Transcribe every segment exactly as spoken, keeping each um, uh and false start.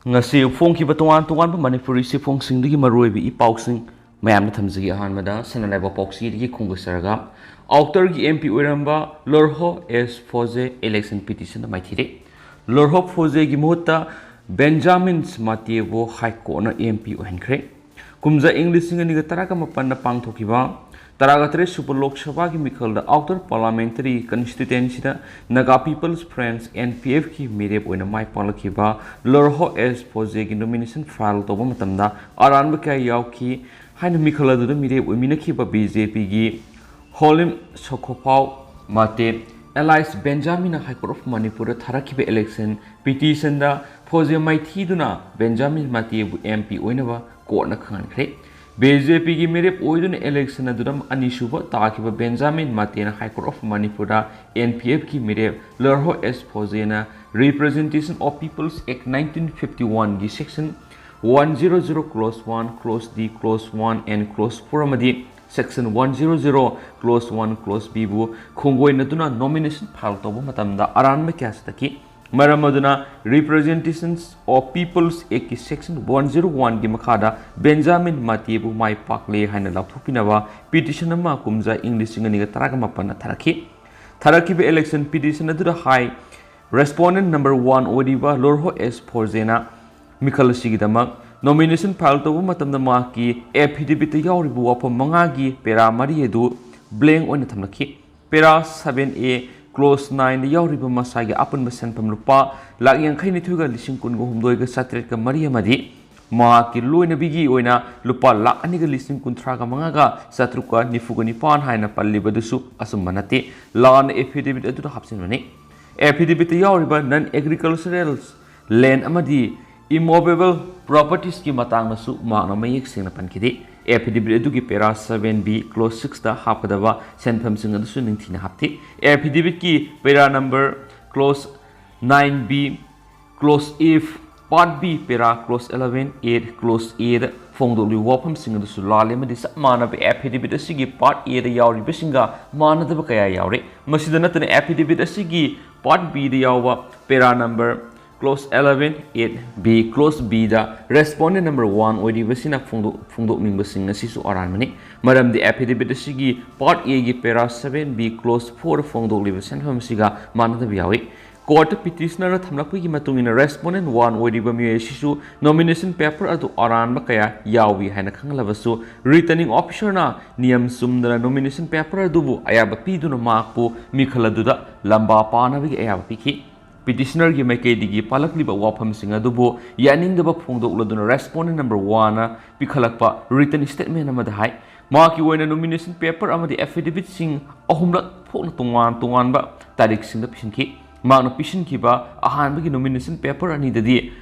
ꯉꯁꯤ ꯐꯣꯡꯈꯤꯕ ꯇꯣꯉꯥꯟ ꯇꯣꯉꯥꯟꯕ ꯃꯅꯤꯄꯨꯔꯤ ꯆꯦꯐꯣꯡꯁꯤꯡꯗꯒꯤ ꯃꯔꯨꯑꯣꯏꯕ ꯏ ꯄꯥꯎꯁꯤꯡ ꯃꯌꯥꯝꯗ ꯊꯝꯖꯒꯦ꯫ ꯑꯍꯥꯟꯕꯗ ꯁꯅꯥ ꯂꯩꯕꯥꯛ ꯄꯥꯎꯆꯦꯗꯒꯤ ꯈꯣꯡꯗꯥꯖꯔꯒ, ꯑꯥꯎꯇꯔꯒꯤ ꯑꯦꯝ ꯄꯤ ꯑꯣꯏꯔꯝꯕ ꯂꯣꯔꯍꯣ ꯑꯦꯁ ꯐꯣꯖꯦ ꯏꯂꯦꯛꯁꯟ ꯄꯤꯇꯤꯁꯟꯗ ꯃꯥꯏꯊꯤꯔꯦ꯫ ꯂꯣꯔꯍꯣ ꯐꯣꯖꯦꯒꯤ ꯃꯍꯨꯠꯇ ꯕꯦꯟꯖꯥꯃꯤꯟ ꯃꯥꯇꯦꯕꯨ ꯍꯥꯏ ꯀꯣꯔꯠꯅ ꯑꯦꯝ ꯄꯤ ꯑꯣꯏꯍꯟꯈ꯭ꯔꯦ꯫ ꯀꯨꯝꯖꯥ ꯏꯪ ꯂꯤꯁꯤꯡ ꯑꯅꯤꯒ ꯇꯔꯥꯒ ꯃꯥꯄꯟꯗ ꯄꯥꯡꯊꯣꯛꯈꯤꯕ ꯇꯔꯥꯒ ꯇꯔꯦꯠ ꯁꯨꯕ ꯂꯣꯛ ꯁꯚꯥꯒꯤ ꯃꯤꯈꯜꯗ ꯑꯥꯎꯇꯔ ꯄꯥꯔꯂꯥꯃꯦꯟꯇꯔꯤ ꯀꯟꯁꯇꯤꯇ꯭ꯋꯦꯟꯁꯤꯗ Naga people's front, N P ꯑꯦꯐꯀꯤ ꯃꯤꯔꯦꯞ ꯑꯣꯏꯅ ꯃꯥꯏ ꯄꯥꯛꯂꯛꯈꯤꯕ ꯂꯣꯔꯍꯣ ꯑꯦꯁ ꯐꯣꯖꯦꯒꯤ ꯅꯣꯃꯤꯅꯦꯁꯟ ꯐꯥꯏꯜ ꯇꯧꯕ ꯃꯇꯝꯗ ꯑꯔꯥꯟꯕ ꯀꯌꯥ ꯌꯥꯎꯈꯤ ꯍꯥꯏꯅ ꯃꯤꯈꯜ ꯑꯗꯨꯗ ꯃꯤꯔꯦꯞ ꯑꯣꯏꯃꯤꯟꯅꯈꯤꯕ ꯕꯤ ꯖꯦ ꯄꯤꯒꯤ ꯍꯣꯂꯤꯝ ꯁꯣꯈꯣꯐꯥꯎ Mate alias ꯕꯦꯟꯖꯥꯃꯤꯟꯅ high court of ꯃꯅꯤꯄꯨꯔꯗ ꯊꯥꯔꯛꯈꯤꯕ ꯏꯂꯦꯛꯁꯟ ꯄꯤꯇꯤꯁꯟꯗ ꯐꯣꯖꯦ ꯃꯥꯏꯊꯤꯗꯨꯅ ꯕꯦꯟꯖꯥꯃꯤꯟ ꯃꯥꯇꯦꯕꯨ ꯑꯦꯝ ꯄꯤ ꯑꯣꯏꯅꯕ ꯀꯣꯔꯠꯅ ꯈꯪꯍꯟꯈ꯭ꯔꯦ꯫ ꯕꯤ ꯖꯦ ꯄꯤꯒꯤ ꯃꯤꯔꯦꯞ ꯑꯣꯏꯗꯨꯅ ꯏꯂꯦꯛꯁꯟ ꯑꯗꯨꯗ ꯑꯅꯤꯁꯨꯕ ꯇꯥꯈꯤꯕ ꯕꯦꯟꯖꯥꯃꯤꯟ ꯃꯥꯇꯦꯅ ꯍꯥꯏ ꯀꯣꯔꯠ ꯑꯣꯐ ꯃꯅꯤꯄꯨꯔꯗ ꯑꯦꯟ ꯄꯤ ꯑꯦꯐꯀꯤ ꯃꯤꯔꯦꯞ ꯂꯣꯔꯍꯣ ꯑꯦꯁ ꯐꯣꯖꯦꯅ Representation of People's Act nineteen fifty-one ꯒꯤ section one zero zero clause one, clause D, clause one and clause four ꯑꯃꯗꯤ section one zero zero clause one, clause B ꯕꯨ ꯈꯣꯡꯒꯣꯏꯅꯗꯨꯅ nomination file ꯇꯧꯕ ꯃꯇꯝꯗ ꯑꯔꯥꯟꯕ ꯀꯌꯥ ꯆꯠꯊꯈꯤ꯫ ꯃꯔꯝ ꯑꯗꯨꯅ Representations of People's Act ꯀꯤ section one zero one ꯒꯤ ꯃꯈꯥꯗ ꯕꯦꯟꯖꯥꯃꯤꯟ ꯃꯥꯇꯦꯕꯨ ꯃꯥꯏ ꯄꯥꯛꯂꯦ ꯍꯥꯏꯅ ꯂꯥꯎꯊꯣꯛꯄꯤꯅꯕ ꯄꯤꯇꯤꯁꯟ ꯑꯃ ꯀꯨꯝꯖꯥ ꯏꯪ ꯂꯤꯁꯤꯡ ꯑꯅꯤꯒ ꯇꯔꯥꯒ ꯃꯥꯄꯟꯅ ꯊꯥꯔꯛꯈꯤ꯫ ꯊꯥꯔꯛꯈꯤꯕ ꯏꯂꯦꯛꯁꯟ ꯄꯤꯇꯤꯁꯟ ꯑꯗꯨꯗ ꯍꯥꯏ ꯔꯦꯁꯄꯣꯟꯗꯦꯟꯠ ꯅꯝꯕꯔ ꯋꯥꯟ ꯑꯣꯏꯔꯤꯕ ꯂꯣꯔꯍꯣ ꯑꯦꯁ ꯐꯣꯔꯖꯦꯅ ꯃꯤꯈꯜ ꯑꯁꯤꯒꯤꯗꯃꯛ ꯅꯣꯃꯤꯅꯦꯁꯟ ꯐꯥꯏꯜ ꯇꯧꯕ ꯃꯇꯝꯗ ꯃꯍꯥꯛꯀꯤ ꯑꯦꯐꯤꯗꯦꯕꯤꯠꯇ ꯌꯥꯎꯔꯤꯕ ꯋꯥꯐꯝ ꯃꯉꯥꯒꯤ ꯄꯦꯔꯥ ꯃꯔꯤ ꯑꯗꯨ ꯕ꯭ꯂꯦꯡ ꯑꯣꯏꯅ ꯊꯝꯂꯛꯈꯤ꯫ ꯄꯦꯔꯥ ꯁꯚꯦꯟ ꯑꯦ, ꯀ꯭ꯂꯣꯖ ꯅꯥꯏꯟꯗ ꯌꯥꯎꯔꯤꯕ ꯃꯁꯥꯒꯤ ꯑꯄꯨꯟꯕ ꯁꯦꯟꯐꯝ ꯂꯨꯄꯥ ꯂꯥꯈ ꯌꯥꯡꯈꯩ ꯅꯤꯊꯣꯏꯒ ꯂꯤꯁꯤꯡ ꯀꯨꯟꯒ ꯍꯨꯝꯗꯣꯏꯒ ꯆꯥꯇ꯭ꯔꯦꯠꯀ ꯃꯔꯤ ꯑꯃꯗꯤ ꯃꯍꯥꯛꯀꯤ ꯂꯣꯏꯅꯕꯤꯒꯤ ꯑꯣꯏꯅ ꯂꯨꯄꯥ ꯂꯥꯈ ꯑꯅꯤꯒ ꯂꯤꯁꯤꯡ ꯀꯨꯟꯊ꯭ꯔꯥꯒ ꯃꯉꯥꯒ ꯆꯥꯇ꯭ꯔꯨꯛꯀ ꯅꯤꯐꯨꯒ ꯅꯤꯄꯥꯟ ꯍꯥꯏꯅ ꯄꯜꯂꯤꯕꯗꯨꯁꯨ ꯑꯆꯨꯝꯕ ꯅꯠꯇꯦ꯫ ꯂꯥꯟꯅ ꯑꯦꯐꯤꯗꯦꯕꯤꯠ ꯑꯗꯨꯗ ꯍꯥꯞꯆꯤꯟꯕꯅꯤ꯫ ꯑꯦꯐꯤꯗꯦꯕꯤꯠꯇ ꯌꯥꯎꯔꯤꯕ non agricultural land ꯑꯃꯗꯤ immovable properties ꯀꯤ ꯃꯇꯥꯡꯗꯁꯨ ꯃꯍꯥꯛꯅ ꯃꯌꯦꯛ ꯁꯦꯡꯅ ꯄꯟꯈꯤꯗꯦ꯫ ꯑꯦꯐꯤꯗꯦꯕꯤꯠ ꯑꯗꯨꯒꯤ ꯄꯦꯔꯥ ꯁꯚꯦꯟ ꯕꯤ, ꯀ꯭ꯂꯣꯖ ꯁꯤꯛꯁꯇ ꯍꯥꯞꯀꯗꯕ ꯁꯦꯟꯐꯝꯁꯤꯡ ꯑꯗꯨꯁꯨ ꯅꯤꯡꯊꯤꯅ ꯍꯥꯞꯇꯦ꯫ ꯑꯦꯐꯤꯗꯦꯕꯤꯠꯀꯤ para number, clause nine B, clause F, part B, para clause eleven A, clause ꯑꯦꯗ ꯐꯣꯡꯗꯣꯛꯂꯤꯕ ꯋꯥꯐꯝꯁꯤꯡ ꯑꯗꯨꯁꯨ ꯂꯥꯜꯂꯦ ꯑꯃꯗꯤ ꯆꯞ ꯃꯥꯟꯅꯕ ꯑꯦꯐꯤꯗꯦꯕꯤꯠ ꯑꯁꯤꯒꯤ ꯄꯥꯔꯠ ꯑꯦꯗ ꯌꯥꯎꯔꯤꯕꯁꯤꯡꯒ ꯃꯥꯟꯅꯗꯕ ꯀꯌꯥ ꯌꯥꯎꯔꯦ꯫ ꯃꯁꯤꯗ ꯅꯠꯇꯅ ꯑꯦꯐꯤꯗꯦꯕꯤꯠ ꯑꯁꯤꯒꯤ ꯄꯥꯔꯠ ꯕꯤꯗ ꯌꯥꯎꯕ para number Clause eleven eight B, Clause B ꯗ respondent number one ꯑꯣꯏꯔꯤꯕꯁꯤꯅ ꯐꯣꯡꯗꯣꯛ ꯐꯣꯡꯗꯣꯛꯅꯤꯡꯕꯁꯤꯡ ꯑꯁꯤꯁꯨ ꯑꯔꯥꯟꯕꯅꯤ꯫ ꯃꯔꯝꯗꯤ affidavit ꯑꯁꯤꯒꯤ Part A ꯒꯤ Para seven B Clause four ꯗ ꯐꯣꯡꯗꯣꯛꯂꯤꯕ ꯁꯦꯟꯐꯝ ꯑꯁꯤꯒ ꯃꯥꯟꯅꯗꯕ ꯌꯥꯎꯏ꯫ Court ꯇ petitioner ꯅ ꯊꯝꯂꯛꯄꯒꯤ ꯃꯇꯨꯡ ꯏꯟꯅ respondent one ꯑꯣꯏꯔꯤꯕ ꯃꯤꯑꯣꯏ ꯑꯁꯤꯁꯨ nomination paper ꯑꯗꯨ ꯑꯔꯥꯟꯕ ꯀꯌꯥ ꯌꯥꯎꯏ ꯍꯥꯏꯅ ꯈꯪꯂꯕꯁꯨ, returning officer ꯅ ꯅꯤꯌꯝ ꯆꯨꯝꯗꯅ nomination paper ꯑꯗꯨꯕꯨ ꯑꯌꯥꯕ ꯄꯤꯗꯨꯅ ꯃꯍꯥꯛꯄꯨ ꯃꯤꯈꯜ ꯑꯗꯨꯗ ꯂꯝꯕꯥ ꯄꯥꯅꯕꯒꯤ ꯑꯌꯥꯕ ꯄꯤꯈꯤ꯫ Petitioner ꯒꯤ ꯃꯥꯏꯀꯩꯗꯒꯤ ꯄꯥꯜꯂꯛꯂꯤꯕ ꯋꯥꯐꯝꯁꯤꯡ ꯑꯗꯨꯕꯨ ꯌꯥꯅꯤꯡꯗꯕ ꯐꯣꯡꯗꯣꯛꯂꯗꯨꯅ respondent number one ꯅ ꯄꯤꯈꯠꯂꯛꯄ written statement ꯑꯃꯗ ꯍꯥꯏ, ꯃꯍꯥꯛꯀꯤ ꯑꯣꯏꯅ nomination paper ꯑꯃꯗꯤ affidavit ꯁꯤꯡ ꯑꯍꯨꯝꯂꯛ ꯊꯣꯛꯅ ꯇꯣꯉꯥꯟ ꯇꯣꯉꯥꯟꯕ ꯇꯥꯔꯤꯛꯁꯤꯡꯗ ꯄꯤꯁꯤꯟꯈꯤ꯫ ꯃꯍꯥꯛꯅ ꯄꯤꯁꯤꯟꯈꯤꯕ ꯑꯍꯥꯟꯕꯒꯤ nomination paper ꯑꯅꯤꯗꯗꯤ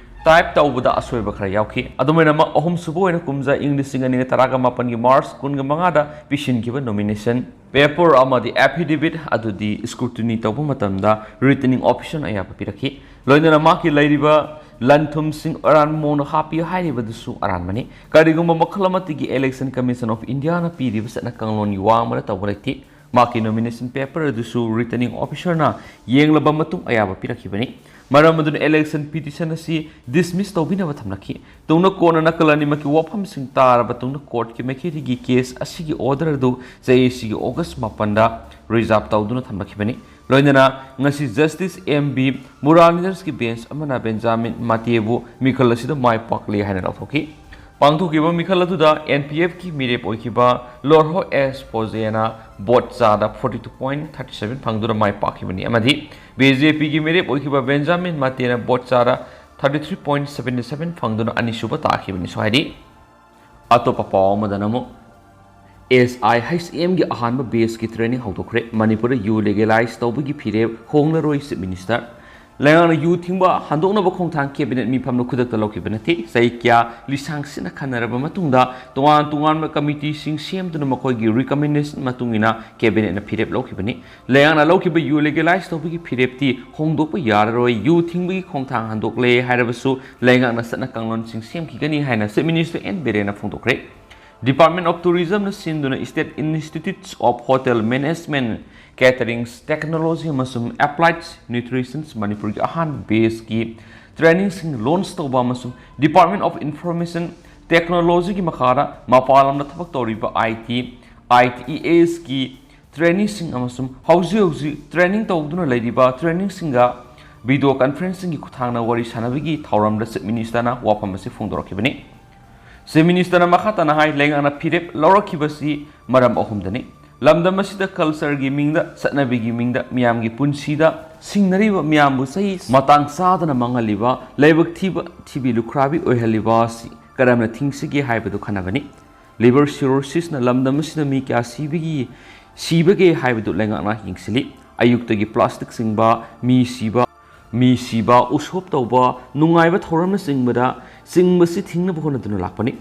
type ꯇꯧꯕꯗ ꯑꯁꯣꯏꯕ ꯈꯔ ꯌꯥꯎꯈꯤ꯫ ꯑꯗꯨꯝ ꯑꯣꯏꯅꯃꯛ, ꯑꯍꯨꯝꯁꯨꯕ ꯑꯣꯏꯅ ꯀꯨꯝꯖꯥ ꯏꯪ ꯂꯤꯁꯤꯡ ꯑꯅꯤꯒ ꯇꯔꯥꯒ ꯃꯥꯄꯟꯒꯤ March ꯀꯨꯟꯒ ꯃꯉꯥꯗ ꯄꯤꯁꯤꯟꯈꯤꯕ nomination paper ꯑꯃꯗꯤ affidavit ꯑꯗꯨꯗꯤ scrutiny ꯇꯧꯕ ꯃꯇꯝꯗ returning officer ꯅ ꯑꯌꯥꯕ ꯄꯤꯔꯛꯈꯤ꯫ ꯂꯣꯏꯅꯅ ꯃꯍꯥꯛꯀꯤ ꯂꯩꯔꯤꯕ ꯂꯟ ꯊꯨꯝꯁꯤꯡ ꯑꯔꯥꯟꯕ ꯃꯑꯣꯡꯗ ꯍꯥꯞꯄꯤ ꯍꯥꯏꯔꯤꯕꯗꯨꯁꯨ ꯑꯔꯥꯟꯕꯅꯤ꯫ ꯀꯔꯤꯒꯨꯝꯕ ꯃꯈꯜ ꯑꯃꯠꯇꯒꯤ Election Commission of India ꯅ ꯄꯤꯔꯤꯕ ꯆꯠꯅ ꯀꯥꯡꯂꯣꯟꯒꯤ ꯋꯥꯡꯃꯗ ꯇꯧꯕ ꯂꯩꯇꯦ꯫ ꯃꯍꯥꯛꯀꯤ nomination paper ꯑꯗꯨꯁꯨ returning officer ꯅ ꯌꯦꯡꯂꯕ ꯃꯇꯨꯡ ꯑꯌꯥꯕ ꯄꯤꯔꯛꯈꯤꯕꯅꯤ꯫ ꯃꯔꯝ ꯑꯗꯨꯅ election petition ꯑꯁꯤ dismiss ꯇꯧꯕꯤꯅꯕ ꯊꯝꯂꯛꯈꯤ꯫ ꯇꯨꯡꯗ ꯀꯣꯟꯅ ꯅꯥꯀꯜ ꯑꯅꯤꯃꯛꯀꯤ ꯋꯥꯐꯝꯁꯤꯡ ꯇꯥꯔꯕ ꯇꯨꯡꯗ court ꯀꯤ ꯃꯥꯏꯀꯩꯗꯒꯤ case ꯑꯁꯤꯒꯤ order ꯑꯗꯨ ꯆꯍꯤꯁꯤꯒꯤ August ꯃꯥꯄꯟꯗ reserve ꯇꯧꯗꯨꯅ ꯊꯝꯂꯛꯈꯤꯕꯅꯤ꯫ ꯂꯣꯏꯅꯅ ꯉꯁꯤ Justice M B Muralidhar ꯒꯤ bench ꯑꯃꯅ Benjamin Mate ꯕꯨ ꯃꯤꯈꯜ ꯑꯁꯤꯗ ꯃꯥꯏ ꯄꯥꯛꯂꯦ ꯍꯥꯏꯅ ꯂꯥꯎꯊꯣꯛꯈꯤ꯫ ꯄꯥꯡꯊꯣꯛꯈꯤꯕ ꯃꯤꯈꯜ ꯑꯗꯨꯗ N P F ꯀꯤ ꯃꯤꯔꯦꯞ ꯑꯣꯏꯈꯤꯕ Lorho S Phojena ꯅ vote ꯆꯥꯗ forty two point thirty seven ꯐꯪꯗꯨꯅ ꯃꯥꯏ ꯄꯥꯛꯈꯤꯕꯅꯤ ꯑꯃꯗꯤ B J P ꯒꯤ ꯃꯤꯔꯦꯞ ꯑꯣꯏꯈꯤꯕ Benjamin Mate ꯅ vote ꯆꯥꯗ thirty three point seventy seven ꯐꯪꯗꯨꯅ ꯑꯅꯤꯁꯨꯕ ꯇꯥꯈꯤꯕꯅꯤꯁꯨ ꯍꯥꯏꯔꯤ꯫ ꯑꯇꯣꯞꯄ ꯄꯥꯎ ꯑꯃꯗꯅ ꯑꯃꯨꯛ S I H M ꯒꯤ ꯑꯍꯥꯟꯕ batch ꯀꯤ training ꯍꯧꯗꯣꯛꯈ꯭ꯔꯦ꯫ ꯃꯅꯤꯄꯨꯔꯗ ꯌꯨ legalize ꯇꯧꯕꯒꯤ ꯐꯤꯔꯦꯞ ꯍꯣꯡꯂꯔꯣꯏ, Chief Minister꯫ ꯂꯩꯉꯥꯛꯅ ꯌꯨ ꯊꯤꯡꯕ ꯍꯟꯗꯣꯛꯅꯕ ꯈꯣꯡꯊꯥꯡ cabinet ꯃꯤꯐꯝꯅ ꯈꯨꯗꯛꯇ ꯂꯧꯈꯤꯕ ꯅꯠꯇꯦ꯫ ꯆꯍꯤ ꯀꯌꯥ ꯂꯤꯁꯥꯡ ꯁꯤꯠꯅ ꯈꯟꯅꯔꯕ ꯃꯇꯨꯡꯗ ꯇꯣꯉꯥꯟ ꯇꯣꯉꯥꯟꯕ committee ꯁꯤꯡ ꯁꯦꯝꯗꯨꯅ ꯃꯈꯣꯏꯒꯤ recommendation ꯃꯇꯨꯡ ꯏꯟꯅ cabinet ꯅ ꯐꯤꯔꯦꯞ ꯂꯧꯈꯤꯕꯅꯤ꯫ ꯂꯩꯉꯥꯛꯅ ꯂꯧꯈꯤꯕ ꯌꯨ legalize ꯇꯧꯕꯒꯤ ꯐꯤꯔꯦꯞꯇꯤ ꯍꯣꯡꯗꯣꯛꯄ ꯌꯥꯔꯔꯣꯏ꯫ ꯌꯨ ꯊꯤꯡꯕꯒꯤ ꯈꯣꯡꯊꯥꯡ ꯍꯟꯗꯣꯛꯂꯦ ꯍꯥꯏꯔꯕꯁꯨ ꯂꯩꯉꯥꯛꯅ ꯆꯠꯅ ꯀꯥꯡꯂꯣꯟꯁꯤꯡ ꯁꯦꯝꯈꯤꯒꯅꯤ ꯍꯥꯏꯅ Chief Minister N Biren ꯅ ꯐꯣꯡꯗꯣꯛꯈ꯭ꯔꯦ꯫ Department of Tourismꯅ ꯁꯤꯟꯗꯨꯅ State Institutes of Hotel Management, Catering Technology ꯑꯃꯁꯨꯡ Applied Nutrition ꯃꯅꯤꯄꯨꯔꯒꯤ ꯑꯍꯥꯟꯕ batchꯀꯤ trainingꯁꯤꯡ launch ꯇꯧꯕ ꯑꯃꯁꯨꯡ Department of Information Technologyꯒꯤ ꯃꯈꯥꯗ ꯃꯄꯥꯟ ꯂꯝꯗ ꯊꯕꯛ ꯇꯧꯔꯤꯕ I T, I T E Sꯀꯤ traineeꯁꯤꯡ ꯑꯃꯁꯨꯡ ꯍꯧꯖꯤꯛ ꯍꯧꯖꯤꯛ training ꯇꯧꯗꯨꯅ ꯂꯩꯔꯤꯕ traineeꯁꯤꯡꯒ video conferencingꯒꯤ ꯈꯨꯠꯊꯥꯡꯗ ꯋꯥꯔꯤ ꯁꯥꯟꯅꯕꯒꯤ ꯊꯧꯔꯝꯗ Chief Ministerꯅ ꯋꯥꯐꯝ ꯑꯁꯤ ꯐꯣꯡꯗꯣꯔꯛꯈꯤꯕꯅꯤ꯫ Chief Ministerꯅ ꯃꯈꯥ ꯇꯥꯅ ꯍꯥꯏ, ꯂꯩꯉꯥꯛꯅ ꯐꯤꯔꯦꯞ ꯂꯧꯔꯛꯈꯤꯕꯁꯤ ꯃꯔꯝ ꯑꯍꯨꯝꯗꯅꯤ꯫ ꯂꯝꯗꯝ ꯑꯁꯤꯗ cultureꯒꯤ ꯃꯤꯡꯗ, ꯆꯠꯅꯕꯤꯒꯤ ꯃꯤꯡꯗ ꯃꯤꯌꯥꯝꯒꯤ ꯄꯨꯟꯁꯤꯗ ꯁꯤꯡꯅꯔꯤꯕ ꯃꯤꯌꯥꯝꯕꯨ ꯆꯍꯤ ꯃꯇꯥꯡ ꯆꯥꯗꯅ ꯃꯥꯡꯍꯜꯂꯤꯕ, ꯂꯥꯏꯕꯛ ꯊꯤꯕ, ꯊꯤꯕꯤ ꯂꯨꯈ꯭ꯔꯥꯕꯤ ꯑꯣꯏꯍꯜꯂꯤꯕ ꯑꯁꯤ ꯀꯔꯝꯅ ꯊꯤꯡꯁꯤꯒꯦ ꯍꯥꯏꯕꯗꯨ ꯈꯟꯅꯕꯅꯤ꯫ Liver cirrhosisꯅ ꯂꯝꯗꯝ ꯑꯁꯤꯗ ꯃꯤ ꯀꯌꯥ ꯁꯤꯕꯒꯤ, ꯁꯤꯕꯒꯦ ꯍꯥꯏꯕꯗꯨ ꯂꯩꯉꯥꯛꯅ ꯌꯦꯡꯁꯤꯜꯂꯤ꯫ ꯑꯌꯨꯛꯇꯒꯤ plastic ꯆꯤꯡꯕ, ꯃꯤ ꯁꯤꯕ, ꯃꯤ ꯁꯤꯕ, ꯎꯁꯣꯞ ꯇꯧꯕ, ꯅꯨꯡꯉꯥꯏꯕ ꯊꯧꯔꯝꯅꯆꯤꯡꯕꯗ, ꯆꯤꯡꯕꯁꯤ ꯊꯤꯡꯅꯕ ꯍꯣꯠꯅꯗꯨꯅ ꯂꯥꯛꯄꯅꯤ꯫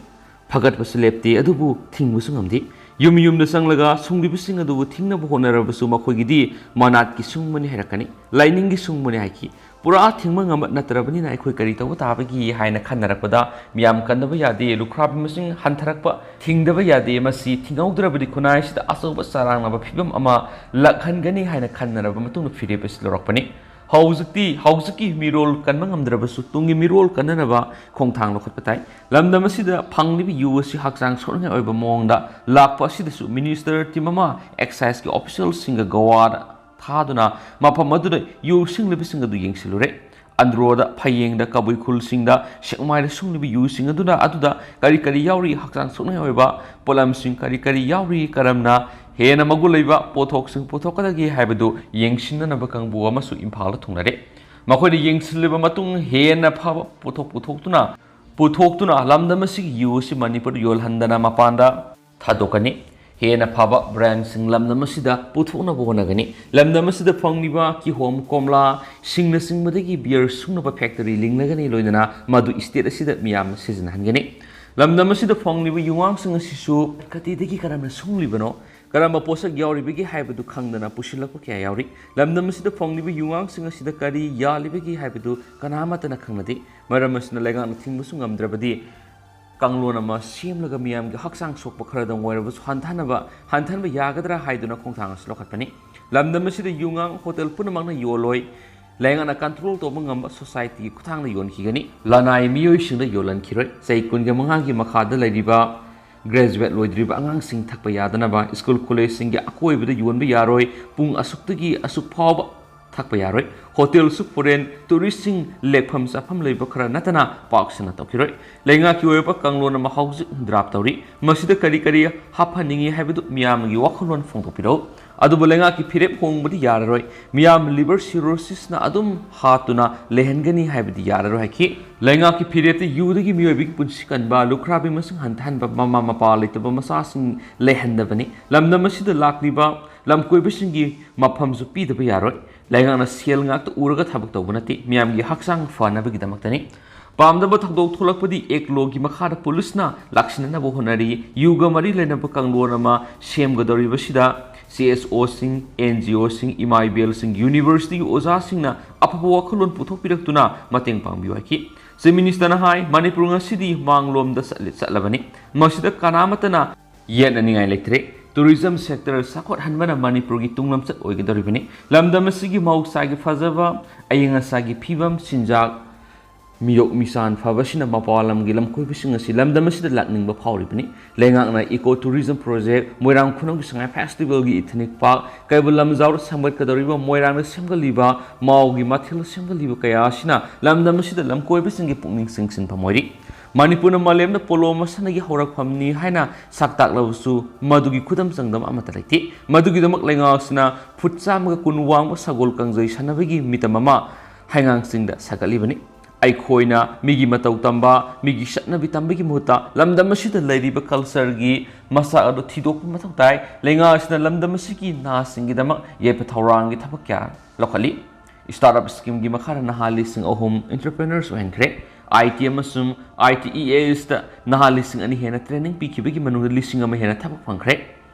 ꯐꯒꯠꯄꯁꯨ ꯂꯦꯞꯇꯦ, ꯑꯗꯨꯕꯨ ꯊꯤꯡꯕꯁꯨ ꯉꯝꯗꯦ꯫ ꯌꯨꯝ ꯌꯨꯝꯗ ꯆꯪꯂꯒ ꯁꯨꯡꯂꯤꯕꯁꯤꯡ ꯑꯗꯨꯕꯨ ꯊꯤꯡꯅꯕ ꯍꯣꯠꯅꯔꯕꯁꯨ ꯃꯈꯣꯏꯒꯤꯗꯤ ꯃꯅꯥꯠꯀꯤ ꯁꯨꯡꯕꯅꯤ ꯍꯥꯏꯔꯛꯀꯅꯤ, ꯂꯥꯏꯅꯤꯡꯒꯤ ꯁꯨꯡꯕꯅꯤ ꯍꯥꯏꯈꯤ꯫ ꯄꯨꯔꯥ ꯊꯤꯡꯕ ꯉꯝꯕ ꯅꯠꯇ꯭ꯔꯕꯅꯤꯅ ꯑꯩꯈꯣꯏ ꯀꯔꯤ ꯇꯧꯕ ꯇꯥꯕꯒꯦ ꯍꯥꯏꯅ ꯈꯟꯅꯔꯛꯄꯗ, ꯃꯤꯌꯥꯝ ꯀꯟꯗꯕ ꯌꯥꯗꯦ, ꯂꯨꯈ꯭ꯔꯥꯕꯤ ꯃꯁꯤꯡ ꯍꯟꯊꯔꯛꯄ ꯊꯤꯡꯗꯕ ꯌꯥꯗꯦ, ꯃꯁꯤ ꯊꯤꯡꯍꯧꯗ꯭ꯔꯕꯗꯤ ꯈꯨꯟꯅꯥꯏꯁꯤꯗ ꯑꯆꯧꯕ ꯆꯔꯥꯡꯅꯕ ꯐꯤꯕꯝ ꯑꯃ ꯂꯥꯛꯍꯟꯒꯅꯤ ꯍꯥꯏꯅ ꯈꯟꯅꯔꯕ ꯃꯇꯨꯡꯗ ꯐꯤꯔꯦꯞ ꯑꯁꯤ ꯂꯧꯔꯛꯄꯅꯤ꯫ ꯍꯧꯖꯤꯛꯇꯤ, ꯍꯧꯖꯤꯛꯀꯤ ꯃꯤꯔꯣꯜ ꯀꯟꯕ ꯉꯝꯗ꯭ꯔꯕꯁꯨ ꯇꯨꯡꯒꯤ ꯃꯤꯔꯣꯜ ꯀꯟꯅꯅꯕ ꯈꯣꯡꯊꯥꯡ ꯂꯧꯈꯠꯄ ꯇꯥꯏ꯫ ꯂꯝꯗꯝ ꯑꯁꯤꯗ ꯐꯪꯂꯤꯕ ꯌꯨ ꯑꯁꯤ ꯍꯛꯆꯥꯡ ꯁꯣꯛꯅꯤꯡꯉꯥꯏ ꯑꯣꯏꯕ ꯃꯑꯣꯡꯗ ꯂꯥꯛꯄ ꯑꯁꯤꯗꯁꯨ minister team ꯑꯃ exciseꯀꯤ officialꯁꯤꯡꯒ ꯒꯣꯋꯥꯗ ꯊꯥꯗꯨꯅ ꯃꯐꯝ ꯑꯗꯨꯗ ꯌꯨ ꯁꯤꯡꯂꯤꯕꯁꯤꯡ ꯑꯗꯨ ꯌꯦꯡꯁꯤꯜꯂꯨꯔꯦ꯫ ꯑꯟꯗ꯭ꯔꯣꯗ, ꯐꯌꯦꯡꯗ, ꯀꯕꯨꯏ ꯈꯨꯜꯁꯤꯡꯗ, ꯁꯦꯛꯃꯥꯏꯗ ꯁꯨꯡꯂꯤꯕ ꯌꯨꯁꯤꯡ ꯑꯗꯨꯅ, ꯑꯗꯨꯗ ꯀꯔꯤ ꯀꯔꯤ ꯌꯥꯎꯔꯤ, ꯍꯛꯆꯥꯡ ꯁꯣꯛꯅꯤꯡꯉꯥꯏ ꯑꯣꯏꯕ ꯄꯣꯠꯂꯝꯁꯤꯡ ꯀꯔꯤ ꯀꯔꯤ ꯌꯥꯎꯔꯤ, ꯀꯔꯝꯅ ꯍꯦꯟꯅ ꯃꯒꯨꯟ ꯂꯩꯕ ꯄꯣꯠꯊꯣꯛꯁꯤꯡ ꯄꯨꯊꯣꯛꯀꯗꯒꯦ ꯍꯥꯏꯕꯗꯨ ꯌꯦꯡꯁꯤꯟꯅꯅꯕ ꯀꯥꯡꯕꯨ ꯑꯃꯁꯨ ꯏꯝꯐꯥꯜꯗ ꯊꯨꯡꯂꯔꯦ꯫ ꯃꯈꯣꯏꯅ ꯌꯦꯡꯁꯤꯜꯂꯤꯕ ꯃꯇꯨꯡ ꯍꯦꯟꯅ ꯐꯕ ꯄꯣꯠꯊꯣꯛ ꯄꯨꯊꯣꯛꯇꯨꯅ, ꯄꯨꯊꯣꯛꯇꯨꯅ ꯂꯝꯗꯝ ꯑꯁꯤꯒꯤ ꯌꯨ ꯑꯁꯤ ꯃꯅꯤꯄꯨꯔꯗ ꯌꯣꯜꯍꯟꯗꯅ ꯃꯄꯥꯟꯗ ꯊꯥꯗꯣꯛꯀꯅꯤ꯫ ꯍꯦꯟꯅ ꯐꯕ brandꯁꯤꯡ ꯂꯝꯗꯝ ꯑꯁꯤꯗ ꯄꯨꯊꯣꯛꯅꯕ ꯍꯣꯠꯅꯒꯅꯤ꯫ ꯂꯝꯗꯝ ꯑꯁꯤꯗ ꯐꯪꯂꯤꯕ ꯀꯤꯍꯣꯝ, ꯀꯣꯝꯂꯥ, ꯁꯤꯡꯅꯆꯤꯡꯕꯗꯒꯤ beer ꯁꯨꯡꯅꯕ factory ꯂꯤꯡꯂꯒꯅꯤ, ꯂꯣꯏꯅꯅ ꯃꯗꯨ state ꯑꯁꯤꯗ ꯃꯤꯌꯥꯝꯅ ꯁꯤꯖꯤꯟꯅꯍꯟꯒꯅꯤ꯫ ꯂꯝꯗꯝ ꯑꯁꯤꯗ ꯐꯪꯂꯤꯕ ꯌꯨꯉꯥꯡꯁꯤꯡ ꯑꯁꯤꯁꯨ ꯀꯇꯤꯗꯒꯤ ꯀꯔꯝꯅ ꯁꯨꯡꯂꯤꯕꯅꯣ, ꯀꯔꯝꯕ ꯄꯣꯠꯁꯛ ꯌꯥꯎꯔꯤꯕꯒꯦ ꯍꯥꯏꯕꯗꯨ ꯈꯪꯗꯅ ꯄꯨꯁꯤꯜꯂꯛꯄ ꯀꯌꯥ ꯌꯥꯎꯔꯤ꯫ ꯂꯝꯗꯝ ꯑꯁꯤꯗ ꯐꯪꯂꯤꯕ ꯌꯨꯉꯥꯡꯁꯤꯡ ꯑꯁꯤꯗ ꯀꯔꯤ ꯌꯥꯜꯂꯤꯕꯒꯦ ꯍꯥꯏꯕꯗꯨ ꯀꯅꯥꯃꯠꯇꯅ ꯈꯪꯅꯗꯦ꯫ ꯃꯔꯝ ꯑꯁꯤꯅ ꯂꯩꯉꯥꯛꯅ ꯊꯤꯡꯕꯁꯨ ꯉꯝꯗ꯭ꯔꯕꯗꯤ, ꯀꯥꯡꯂꯣꯟ ꯑꯃ ꯁꯦꯝꯂꯒ ꯃꯤꯌꯥꯝꯒꯤ ꯍꯛꯆꯥꯡ ꯁꯣꯛꯄ ꯈꯔꯗꯪ ꯑꯣꯏꯔꯕꯁꯨ ꯍꯟꯊꯅꯕ, ꯍꯟꯊꯍꯟꯕ ꯌꯥꯒꯗ꯭ꯔꯥ ꯍꯥꯏꯗꯨꯅ ꯈꯣꯡꯊꯥꯡ ꯑꯁꯤ ꯂꯧꯈꯠꯄꯅꯤ꯫ ꯂꯝꯗꯝ ꯑꯁꯤꯗ ꯌꯨꯉꯥꯡ ꯍꯣꯇꯦꯜ ꯄꯨꯝꯅꯃꯛꯅ ꯌꯣꯜꯂꯣꯏ꯫ ꯂꯩꯉꯥꯛꯅ control ꯇꯧꯕ ꯉꯝꯕ societyꯒꯤ ꯈꯨꯠꯊꯥꯡꯗ ꯌꯣꯟꯈꯤꯒꯅꯤ꯫ ꯂꯅꯥꯏ ꯃꯤꯑꯣꯏꯁꯤꯡꯗ ꯌꯣꯜꯍꯟꯈꯤꯔꯣꯏ꯫ ꯆꯍꯤ ꯀꯨꯟꯒ ꯃꯉꯥꯒꯤ ꯃꯈꯥꯗ ꯂꯩꯔꯤꯕ graduate ꯂꯣꯏꯗ꯭ꯔꯤꯕ ꯑꯉꯥꯡꯁꯤꯡ ꯊꯛꯄ ꯌꯥꯗꯅꯕ ꯁ꯭ꯀꯨꯜ ꯀꯣꯂꯦꯖꯁꯤꯡꯒꯤ ꯑꯀꯣꯏꯕꯗ ꯌꯣꯟꯕ ꯌꯥꯔꯣꯏ꯫ ꯄꯨꯡ ꯑꯁꯨꯛꯇꯒꯤ ꯑꯁꯨꯛ ꯐꯥꯎꯕ ꯊꯛꯄ ꯌꯥꯔꯣꯏ꯫ ꯍꯣꯇꯦꯜꯁꯨ foreign touristꯁꯤꯡ ꯂꯦꯛꯐꯝ ꯆꯥꯐꯝ ꯂꯩꯕ ꯈꯔ ꯅꯠꯇꯅ ꯄꯥꯛ ꯁꯟꯅ ꯇꯧꯈꯤꯔꯣꯏ꯫ ꯂꯩꯉꯥꯛꯀꯤ ꯑꯣꯏꯕ ꯀꯥꯡꯂꯣꯟ ꯑꯃ ꯍꯧꯖꯤꯛ draft ꯇꯧꯔꯤ꯫ ꯃꯁꯤꯗ ꯀꯔꯤ ꯀꯔꯤ ꯍꯥꯞꯍꯟꯅꯤꯡꯏ ꯍꯥꯏꯕꯗꯨ ꯃꯤꯌꯥꯝꯒꯤ ꯋꯥꯈꯜꯂꯣꯟ ꯐꯣꯡꯗꯣꯛꯄꯤꯔꯛꯎ꯫ ꯑꯗꯨꯕꯨ ꯂꯩꯉꯥꯛꯀꯤ ꯐꯤꯔꯦꯞ ꯍꯣꯡꯕꯗꯤ ꯌꯥꯔꯔꯣꯏ꯫ ꯃꯤꯌꯥꯝ liver cirrhosisꯅ ꯑꯗꯨꯝ ꯍꯥꯠꯇꯨꯅ ꯂꯩꯍꯟꯒꯅꯤ ꯍꯥꯏꯕꯗꯤ ꯌꯥꯔꯔꯣꯏ ꯍꯥꯏꯈꯤ꯫ ꯂꯩꯉꯥꯛꯀꯤ ꯐꯤꯔꯦꯞꯇ ꯌꯨꯗꯒꯤ ꯃꯤꯑꯣꯏꯕꯒꯤ ꯄꯨꯟꯁꯤ ꯀꯟꯕ, ꯂꯨꯈ꯭ꯔꯥꯕꯤ ꯃꯁꯤꯡ ꯍꯟꯊꯍꯟꯕ, ꯃꯃꯥ ꯃꯄꯥ ꯂꯩꯇꯕ ꯃꯆꯥꯁꯤꯡ ꯂꯩꯍꯟꯗꯕꯅꯤ꯫ ꯂꯝꯗꯝ ꯑꯁꯤꯗ ꯂꯥꯛꯂꯤꯕ ꯂꯝꯀꯣꯏꯕꯁꯤꯡꯒꯤ ꯃꯐꯝꯁꯨ ꯄꯤꯗꯕ ꯌꯥꯔꯣꯏ꯫ ꯂꯩꯉꯥꯛꯅ ꯁꯦꯜ ꯉꯥꯛꯇ ꯎꯔꯒ ꯊꯕꯛ ꯇꯧꯕ ꯅꯠꯇꯦ, ꯃꯤꯌꯥꯝꯒꯤ ꯍꯛꯆꯥꯡ ꯐꯅꯕꯒꯤꯗꯃꯛꯇꯅꯤ꯫ ꯄꯥꯝꯗꯕ ꯊꯧꯗꯣꯛ ꯊꯣꯛꯂꯛꯄꯗꯤ ꯑꯦꯛ ꯂꯣꯒꯤ ꯃꯈꯥꯗ ꯄꯨꯂꯤꯁꯅ ꯂꯥꯛꯁꯤꯟꯅꯅꯕ ꯍꯣꯠꯅꯔꯤ꯫ ꯌꯨꯒ ꯃꯔꯤ ꯂꯩꯅꯕ ꯀꯥꯡꯂꯣꯟ ꯑꯃ ꯁꯦꯝꯒꯗꯧꯔꯤꯕꯁꯤꯗ ꯁꯤ ꯑꯦꯁ ꯑꯣꯁꯤꯡ, ꯑꯦꯟ ꯖꯤ ꯑꯣꯁꯤꯡ, ꯏꯃꯥ ꯏꯕꯦꯜꯁꯤꯡ, ꯌꯨꯅꯤꯚꯔꯁꯤꯇꯤꯒꯤ ꯑꯣꯖꯥꯁꯤꯡꯅ ꯑꯐꯕ ꯋꯥꯈꯜꯂꯣꯟ ꯄꯨꯊꯣꯛꯄꯤꯔꯛꯇꯨꯅ ꯃꯇꯦꯡ ꯄꯥꯡꯕꯤꯌꯨ ꯍꯥꯏꯈꯤ꯫ Chief Ministerꯅ ꯍꯥꯏ, ꯃꯅꯤꯄꯨꯔ ꯉꯁꯤꯗꯤ ꯃꯥꯡꯂꯣꯝꯗ ꯆꯠꯂꯤ, ꯆꯠꯂꯕꯅꯤ꯫ ꯃꯁꯤꯗ ꯀꯅꯥꯃꯠꯇꯅ ꯌꯦꯠꯅꯅꯤꯡꯉꯥꯏ ꯂꯩꯇ꯭ꯔꯦ꯫ Tourism sector ꯆꯥꯎꯈꯠꯍꯟꯕꯅ ꯃꯅꯤꯄꯨꯔꯒꯤ ꯇꯨꯡꯂꯝꯆꯠ ꯑꯣꯏꯒꯗꯧꯔꯤꯕꯅꯤ꯫ ꯂꯝꯗꯝ ꯑꯁꯤꯒꯤ ꯃꯍꯧꯁꯥꯒꯤ ꯐꯖꯕ, ꯑꯌꯤꯡ ꯑꯁꯥꯒꯤ ꯐꯤꯕꯝ, ꯆꯤꯟꯖꯥꯛ, ꯃꯤꯔꯣꯛ ꯃꯤꯁꯥꯟ ꯐꯕꯁꯤꯅ ꯃꯄꯥꯟ ꯂꯝꯒꯤ ꯂꯝꯀꯣꯏꯕꯁꯤꯡ ꯑꯁꯤ ꯂꯝꯗꯝ ꯑꯁꯤꯗ ꯂꯥꯛꯅꯤꯡꯕ ꯐꯥꯎꯔꯤꯕꯅꯤ꯫ ꯂꯩꯉꯥꯛꯅ Eco Tourism Project, ꯃꯣꯏꯔꯥꯡ ꯈꯨꯅꯧꯒꯤ ꯁꯉꯥꯏ Festivalꯒꯤ Ethnic Park, ꯀꯩꯕꯨꯜ ꯂꯝꯖꯥꯎꯗ ꯁꯦꯝꯒꯠꯀꯗꯧꯔꯤꯕ, ꯃꯣꯏꯔꯥꯡꯗ ꯁꯦꯝꯒꯠꯂꯤꯕ ꯃꯥꯎꯒꯤ ꯃꯊꯦꯜꯗ ꯁꯦꯝꯒꯠꯂꯤꯕ ꯀꯌꯥ ꯑꯁꯤꯅ ꯂꯝꯗꯝ ꯑꯁꯤꯗ ꯂꯝꯀꯣꯏꯕꯁꯤꯡꯒꯤ ꯄꯨꯛꯅꯤꯡ ꯆꯤꯡꯁꯤꯟꯐꯝ ꯑꯣꯏꯔꯤ꯫ ꯃꯅꯤꯄꯨꯔꯅ ꯃꯥꯂꯦꯝꯗ ꯄꯣꯂꯣ ꯃꯁꯥꯟꯅꯒꯤ ꯍꯧꯔꯛꯐꯝꯅꯤ ꯍꯥꯏꯅ ꯁꯛ ꯇꯥꯛꯂꯕꯁꯨ ꯃꯗꯨꯒꯤ ꯈꯨꯗꯝ ꯆꯥꯡꯗꯝ ꯑꯃꯠꯇ ꯂꯩꯇꯦ꯫ ꯃꯗꯨꯒꯤꯗꯃꯛ ꯂꯩꯉꯥꯛ ꯑꯁꯤꯅ ꯐꯨꯠ ꯆꯥꯝꯃꯒ ꯀꯨꯟ ꯋꯥꯡꯕ ꯁꯒꯣꯜ ꯀꯥꯡꯖꯩ ꯁꯥꯟꯅꯕꯒꯤ ꯃꯤꯇꯝ ꯑꯃ ꯍꯩꯉꯥꯡꯁꯤꯡꯗ ꯁꯥꯒꯠꯂꯤꯕꯅꯤ꯫ ꯑꯩꯈꯣꯏꯅ ꯃꯤꯒꯤ ꯃꯇꯧ ꯇꯝꯕ, ꯃꯤꯒꯤ ꯆꯠꯅꯕꯤ ꯇꯝꯕꯒꯤ ꯃꯍꯨꯠꯇ ꯂꯝꯗꯝ ꯑꯁꯤꯗ ꯂꯩꯔꯤꯕ cultureꯒꯤ ꯃꯁꯛ ꯑꯗꯨ ꯊꯤꯗꯣꯛꯄ ꯃꯊꯧ ꯇꯥꯏ꯫ ꯂꯩꯉꯥꯛ ꯑꯁꯤꯅ ꯂꯝꯗꯝ ꯑꯁꯤꯒꯤ ꯅꯍꯥꯁꯤꯡꯒꯤꯗꯃꯛ ꯌꯥꯏꯐ ꯊꯧꯔꯥꯡꯒꯤ ꯊꯕꯛ ꯀꯌꯥ ꯂꯧꯈꯠꯂꯤ꯫ Startup schemeꯒꯤ ꯃꯈꯥꯗ ꯅꯍꯥ ꯂꯤꯁꯤꯡ ꯑꯍꯨꯝ entrepreneurs ꯑꯣꯏꯍꯟꯈ꯭ꯔꯦ꯫ ꯑꯥꯏ ꯇꯤ ꯑꯃꯁꯨꯡ ꯑꯥꯏ ꯇꯤ ꯏ ꯑꯦꯁꯇ ꯅꯍꯥ ꯂꯤꯁꯤꯡ ꯑꯅꯤ ꯍꯦꯟꯅ training ꯄꯤꯈꯤꯕꯒꯤ ꯃꯅꯨꯡꯗ ꯂꯤꯁꯤꯡ ꯑꯃ ꯍꯦꯟꯅ ꯊꯕꯛ ꯐꯪꯈ꯭ꯔꯦ꯫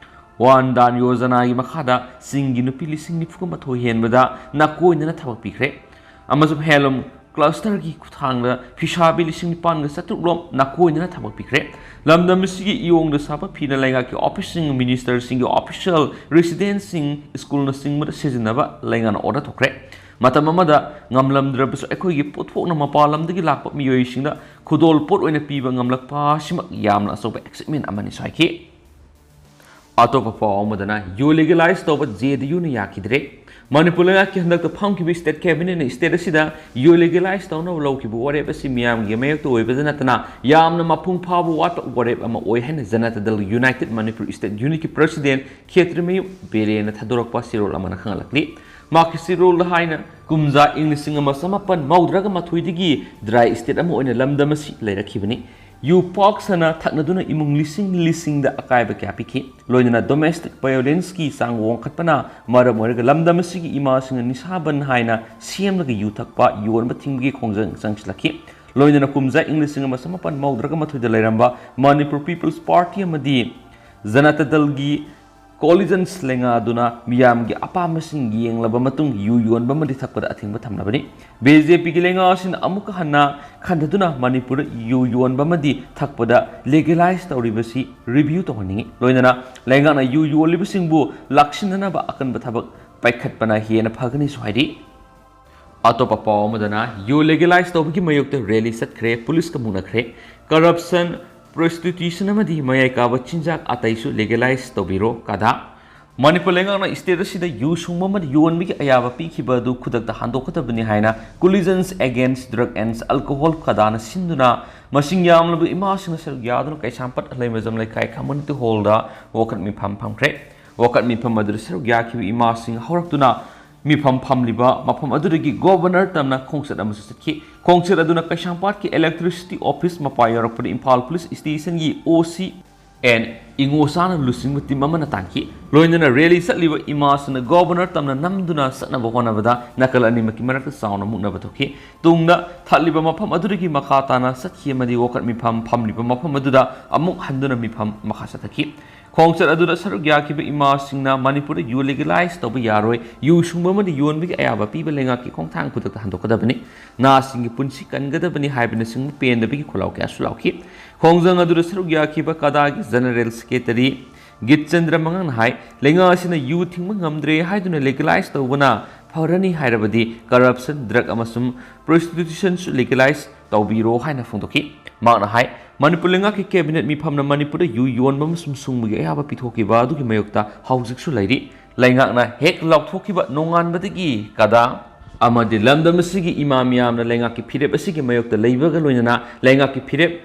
Jan Dhan Yojanaꯒꯤ ꯃꯈꯥꯗ ꯆꯤꯡꯒꯤ ꯅꯨꯄꯤ ꯂꯤꯁꯤꯡ ꯅꯤꯐꯨꯒ ꯃꯥꯊꯣꯏ ꯍꯦꯟꯕꯗ ꯅꯥꯀꯣꯏꯅꯅ ꯊꯕꯛ ꯄꯤꯈ꯭ꯔꯦ꯫ ꯑꯃꯁꯨꯡ handloom clusterꯒꯤ ꯈꯨꯠꯊꯥꯡꯗ ꯐꯤꯁꯥꯕꯤ ꯂꯤꯁꯤꯡ ꯅꯤꯄꯥꯟꯒ ꯆꯥꯇ꯭ꯔꯨꯛ ꯂꯣꯝ ꯅꯥꯀꯣꯏꯅꯅ ꯊꯕꯛ ꯄꯤꯈ꯭ꯔꯦ꯫ ꯂꯝꯗꯝ ꯑꯁꯤꯒꯤ ꯏꯌꯣꯡꯗ ꯁꯥꯕ ꯐꯤꯅ ꯂꯩꯉꯥꯛꯀꯤ officeꯁꯤꯡ, ministerꯁꯤꯡꯒꯤ official residenceꯁꯤꯡ, schoolꯅꯆꯤꯡꯕꯗ ꯁꯤꯖꯤꯟꯅꯕ ꯂꯩꯉꯥꯛꯅ order ꯊꯣꯛꯈ꯭ꯔꯦ꯫ ꯃꯇꯝ ꯑꯃꯗ ꯉꯝꯂꯝꯗ꯭ꯔꯕꯁꯨ ꯑꯩꯈꯣꯏꯒꯤ ꯄꯣꯠꯊꯣꯛꯅ ꯃꯄꯥꯟ ꯂꯝꯗꯒꯤ ꯂꯥꯛꯄ ꯃꯤꯑꯣꯏꯁꯤꯡꯗ ꯈꯨꯗꯣꯜ ꯄꯣꯠ ꯑꯣꯏꯅ ꯄꯤꯕ ꯉꯝꯂꯛꯄ ꯑꯁꯤꯃꯛ ꯌꯥꯝꯅ ꯑꯆꯧꯕ achievement ꯑꯃꯅꯤ ꯍꯥꯏꯈꯤ꯫ ꯑꯇꯣꯞꯄ ꯄꯥꯎ ꯑꯃꯗꯅ ꯌꯨ legalize ꯇꯧꯕ JDUꯅ ꯌꯥꯈꯤꯗ꯭ꯔꯦ꯫ ꯃꯅꯤꯄꯨꯔ ꯂꯩꯉꯥꯛꯀꯤ ꯍꯟꯗꯛꯇ ꯐꯝꯈꯤꯕ state cabinetꯅ state ꯑꯁꯤꯗ ꯌꯨ legalize ꯇꯧꯅꯕ ꯂꯧꯈꯤꯕ ꯋꯥꯔꯦꯞ ꯑꯁꯤ ꯃꯤꯌꯥꯝꯒꯤ ꯃꯥꯌꯣꯛꯇ ꯑꯣꯏꯕꯗ ꯅꯠꯇꯅ ꯌꯥꯝꯅ ꯃꯄꯨꯡ ꯐꯥꯕ ꯋꯥꯠꯄ ꯋꯥꯔꯦꯞ ꯑꯃ ꯑꯣꯏ ꯍꯥꯏꯅ Janata Dal United Manipur State Unitꯀꯤ president ꯈꯦꯇ꯭ꯔꯤꯃꯌꯨꯝ ꯕꯤꯔꯦꯟꯅ ꯊꯥꯗꯣꯔꯛꯄ ꯆꯦꯔꯣꯜ ꯑꯃꯅ ꯈꯪꯍꯜꯂꯛꯂꯤ꯫ ꯃꯍꯥꯛꯀꯤ ꯆꯦꯔꯣꯜꯗ ꯍꯥꯏꯅ ꯀꯨꯝꯖꯥ ꯏꯪ ꯂꯤꯁꯤꯡ ꯑꯃ ꯆꯃꯥꯄꯟ ꯃꯧꯗ꯭ꯔꯥꯒ ꯃꯥꯊꯣꯏꯗꯒꯤ dry state ꯑꯃ ꯑꯣꯏꯅ ꯂꯝꯗꯝ ꯑꯁꯤ ꯂꯩꯔꯛꯈꯤꯕꯅꯤ꯫ ꯌꯨ ꯄꯥꯛ ꯁꯟꯅ ꯊꯛꯅꯗꯨꯅ ꯏꯃꯨꯡ ꯂꯤꯁꯤꯡ ꯂꯤꯁꯤꯡꯗ ꯑꯀꯥꯏꯕ ꯀꯌꯥ ꯄꯤꯈꯤ꯫ ꯂꯣꯏꯅꯅ domestic violenceꯀꯤ ꯆꯥꯡ ꯋꯥꯡꯈꯠꯄꯅ ꯃꯔꯝ ꯑꯣꯏꯔꯒ ꯂꯝꯗꯝ ꯑꯁꯤꯒꯤ ꯏꯃꯥꯁꯤꯡꯅ ꯅꯤꯁꯥꯕꯟ ꯍꯥꯏꯅ ꯁꯦꯝꯂꯒ ꯌꯨ ꯊꯛꯄ, ꯌꯣꯟꯕ ꯊꯤꯡꯕꯒꯤ ꯈꯣꯡꯖꯪ ꯆꯪꯁꯤꯜꯂꯛꯈꯤ꯫ ꯂꯣꯏꯅꯅ ꯀꯨꯝꯖꯥ ꯏꯪ ꯂꯤꯁꯤꯡ ꯑꯃ ꯆꯃꯥꯄꯟ ꯃꯧꯗ꯭ꯔꯥꯒ ꯃꯥꯊꯣꯏꯗ ꯂꯩꯔꯝꯕ Manipur People's Party ꯑꯃꯗꯤ Janata Dalꯒꯤ coalitions ꯂꯩꯉꯥꯗꯨꯅ ꯃꯤꯌꯥꯝꯒꯤ ꯑꯄꯥꯝꯕꯁꯤꯡ ꯌꯦꯡꯂꯕ ꯃꯇꯨꯡ ꯌꯨ ꯌꯣꯟꯕ ꯑꯃꯗꯤ ꯊꯛꯄꯗ ꯑꯊꯤꯡꯕ ꯊꯝꯂꯕꯅꯤ꯫ BJPꯒꯤ ꯂꯩꯉꯥꯛ ꯑꯁꯤꯅ ꯑꯃꯨꯛꯀ ꯍꯟꯅ ꯈꯟꯊꯗꯨꯅ ꯃꯅꯤꯄꯨꯔꯗ ꯌꯨ ꯌꯣꯟꯕ ꯑꯃꯗꯤ ꯊꯛꯄꯗ legalize ꯇꯧꯔꯤꯕꯁꯤ review ꯇꯧꯍꯟꯅꯤꯡꯏ꯫ ꯂꯣꯏꯅꯅ ꯂꯩꯉꯥꯛꯅ ꯌꯨ ꯌꯣꯜꯂꯤꯕꯁꯤꯡꯕꯨ ꯂꯥꯛꯁꯤꯟꯅꯅꯕ ꯑꯀꯟꯕ ꯊꯕꯛ ꯄꯥꯏꯈꯠꯄꯅ ꯍꯦꯟꯅ ꯐꯒꯅꯤꯁꯨ ꯍꯥꯏꯔꯤ꯫ ꯑꯇꯣꯞꯄ ꯄꯥꯎ ꯑꯃꯗꯅ ꯌꯨ legalize ꯇꯧꯕꯒꯤ ꯃꯥꯌꯣꯛꯇ rally ꯆꯠꯈ꯭ꯔꯦ, ꯄꯨꯂꯤꯁꯀ ꯃꯨꯛꯅꯈ꯭ꯔꯦ꯫ Corruption, prostitution ꯑꯃꯗꯤ ꯃꯌꯥꯏ ꯀꯥꯕ ꯆꯤꯟꯖꯥꯛ ꯑꯇꯩꯁꯨ legalize ꯇꯧꯕꯤꯔꯣ ꯀꯗꯥ꯫ ꯃꯅꯤꯄꯨꯔ ꯂꯩꯉꯥꯛꯅ state ꯑꯁꯤꯗ ꯌꯨ ꯁꯨꯡꯕ ꯑꯃꯗꯤ ꯌꯣꯟꯕꯒꯤ ꯑꯌꯥꯕ ꯄꯤꯈꯤꯕ ꯑꯗꯨ ꯈꯨꯗꯛꯇ ꯍꯟꯗꯣꯛꯀꯗꯕꯅꯤ ꯍꯥꯏꯅ Coalitions Against Drug and Alcohol ꯀꯗꯥꯅ ꯁꯤꯟꯗꯨꯅ ꯃꯁꯤꯡ ꯌꯥꯝꯂꯕ ꯏꯃꯥꯁꯤꯡꯅ ꯁꯔꯨꯛ ꯌꯥꯗꯨꯅ ꯀꯩꯁꯥꯝꯄꯥꯠ ꯂꯩꯃꯖꯝ ꯂꯩꯀꯥꯏ community hallꯗ ꯋꯥꯀꯠ ꯃꯤꯐꯝ ꯐꯝꯈ꯭ꯔꯦ꯫ ꯋꯥꯀꯠ ꯃꯤꯐꯝ ꯑꯗꯨꯗ ꯁꯔꯨꯛ ꯌꯥꯈꯤꯕ ꯏꯃꯥꯁꯤꯡ ꯍꯧꯔꯛꯇꯨꯅ ꯃꯤꯐꯝ ꯐꯝꯂꯤꯕ ꯃꯐꯝ ꯑꯗꯨꯗꯒꯤ Governor ꯇꯝꯅ ꯈꯣꯡꯆꯠ ꯑꯃꯁꯨ ꯆꯠꯈꯤ꯫ ꯈꯣꯡꯆꯠ ꯑꯗꯨꯅ ꯀꯩꯁꯥꯝꯄꯥꯠꯀꯤ electricity office ꯃꯄꯥ ꯌꯧꯔꯛꯄꯗ ꯏꯝꯐꯥꯜ police stationꯒꯤ OC ꯑꯦꯟ ꯏꯉꯣꯁꯥꯅ ꯂꯨꯆꯤꯡꯕ ꯇꯤꯝ ꯑꯃꯅ ꯇꯥꯟꯈꯤ꯫ ꯂꯣꯏꯅꯅ ꯔꯦꯂꯤ ꯆꯠꯂꯤꯕ ꯏꯃꯥꯁꯤꯡꯅ ꯒꯣꯚꯔꯅꯔ ꯇꯝꯅ ꯅꯝꯗꯨꯅ ꯆꯠꯅꯕ ꯍꯣꯠꯅꯕꯗ ꯅꯥꯀꯜ ꯑꯅꯤꯃꯛꯀꯤ ꯃꯔꯛꯇ ꯆꯥꯎꯅ ꯃꯨꯛꯅꯕ ꯊꯣꯛꯈꯤ꯫ ꯇꯨꯡꯗ ꯊꯠꯂꯤꯕ ꯃꯐꯝ ꯑꯗꯨꯗꯒꯤ ꯃꯈꯥ ꯇꯥꯅ ꯆꯠꯈꯤ ꯑꯃꯗꯤ ꯋꯥꯀꯠ ꯃꯤꯐꯝ ꯐꯝꯂꯤꯕ ꯃꯐꯝ ꯑꯗꯨꯗ ꯑꯃꯨꯛ ꯍꯟꯗꯨꯅ ꯃꯤꯐꯝ ꯃꯈꯥ ꯆꯠꯊꯈꯤ꯫ ꯈꯣꯡꯆꯠ ꯑꯗꯨꯗ ꯁꯔꯨꯛ ꯌꯥꯈꯤꯕ ꯏꯃꯥꯁꯤꯡꯅ ꯃꯅꯤꯄꯨꯔꯗ ꯌꯨ ꯂꯤꯒꯦꯂꯥꯏꯁ ꯇꯧꯕ ꯌꯥꯔꯣꯏ, ꯌꯨ ꯁꯨꯡꯕ ꯑꯃꯗꯤ ꯌꯣꯟꯕꯒꯤ ꯑꯌꯥꯕ ꯄꯤꯕ ꯂꯩꯉꯥꯛꯀꯤ ꯈꯣꯡꯊꯥꯡ ꯈꯨꯗꯛꯇ ꯍꯟꯗꯣꯛꯀꯗꯕꯅꯤ, ꯅꯍꯥꯁꯤꯡꯒꯤ ꯄꯨꯟꯁꯤ ꯀꯟꯒꯗꯕꯅꯤ ꯍꯥꯏꯕꯅꯆꯤꯡꯕ ꯄꯦꯟꯗꯕꯒꯤ ꯈꯣꯜꯂꯥꯎ ꯀꯌꯥꯁꯨ ꯂꯥꯎꯈꯤ꯫ ꯈꯣꯡꯖꯪ ꯑꯗꯨꯗ ꯁꯔꯨꯛ ꯌꯥꯈꯤꯕ ꯀꯗꯥꯒꯤ ꯖꯦꯅꯔꯦꯜ ꯁꯦꯀ꯭ꯔꯦꯇꯔꯤ ꯒꯤꯠꯆꯟꯗ꯭ꯔ ꯃꯉꯥꯡꯅ ꯍꯥꯏ, ꯂꯩꯉꯥꯛ ꯑꯁꯤꯅ ꯌꯨ ꯊꯤꯡꯕ ꯉꯝꯗ꯭ꯔꯦ ꯍꯥꯏꯗꯨꯅ ꯂꯤꯒꯦꯂꯥꯏꯁ ꯇꯧꯕꯅ ꯐꯔꯅꯤ ꯍꯥꯏꯔꯕꯗꯤ ꯀꯔꯞꯁꯟ, ꯗ꯭ꯔꯒ ꯑꯃꯁꯨꯡ ꯄ꯭ꯔꯣꯁꯇꯤꯇ꯭ꯌꯨꯁꯟꯁꯨ ꯂꯤꯒꯦꯂꯥꯏꯁ ꯇꯧꯕꯤꯔꯣ ꯍꯥꯏꯅ ꯐꯣꯡꯗꯣꯛꯈꯤ꯫ ꯃꯍꯥꯛꯅ ꯍꯥꯏ, ꯃꯅꯤꯄꯨꯔ ꯂꯩꯉꯥꯛꯀꯤ ꯀꯦꯕꯤꯅꯦꯠ ꯃꯤꯐꯝꯅ ꯃꯅꯤꯄꯨꯔꯗ ꯌꯨ ꯌꯣꯟꯕ ꯑꯃꯁꯨꯡ ꯁꯨꯡꯕꯒꯤ ꯑꯌꯥꯕ ꯄꯤꯊꯣꯛꯈꯤꯕ ꯑꯗꯨꯒꯤ ꯃꯥꯌꯣꯛꯇ ꯍꯧꯖꯤꯛꯁꯨ ꯂꯩꯔꯤ꯫ ꯂꯩꯉꯥꯛꯅ ꯍꯦꯛ ꯂꯥꯎꯊꯣꯛꯈꯤꯕ ꯅꯣꯡꯉꯥꯟꯕꯗꯒꯤ ꯀꯗꯥ ꯑꯃꯗꯤ ꯂꯝꯗꯝ ꯑꯁꯤꯒꯤ ꯏꯃꯥ ꯃꯤꯌꯥꯝꯅ ꯂꯩꯉꯥꯛꯀꯤ ꯐꯤꯔꯦꯞ ꯑꯁꯤꯒꯤ ꯃꯥꯌꯣꯛꯇ ꯂꯩꯕꯒ ꯂꯣꯏꯅꯅ ꯂꯩꯉꯥꯛꯀꯤ ꯐꯤꯔꯦꯞ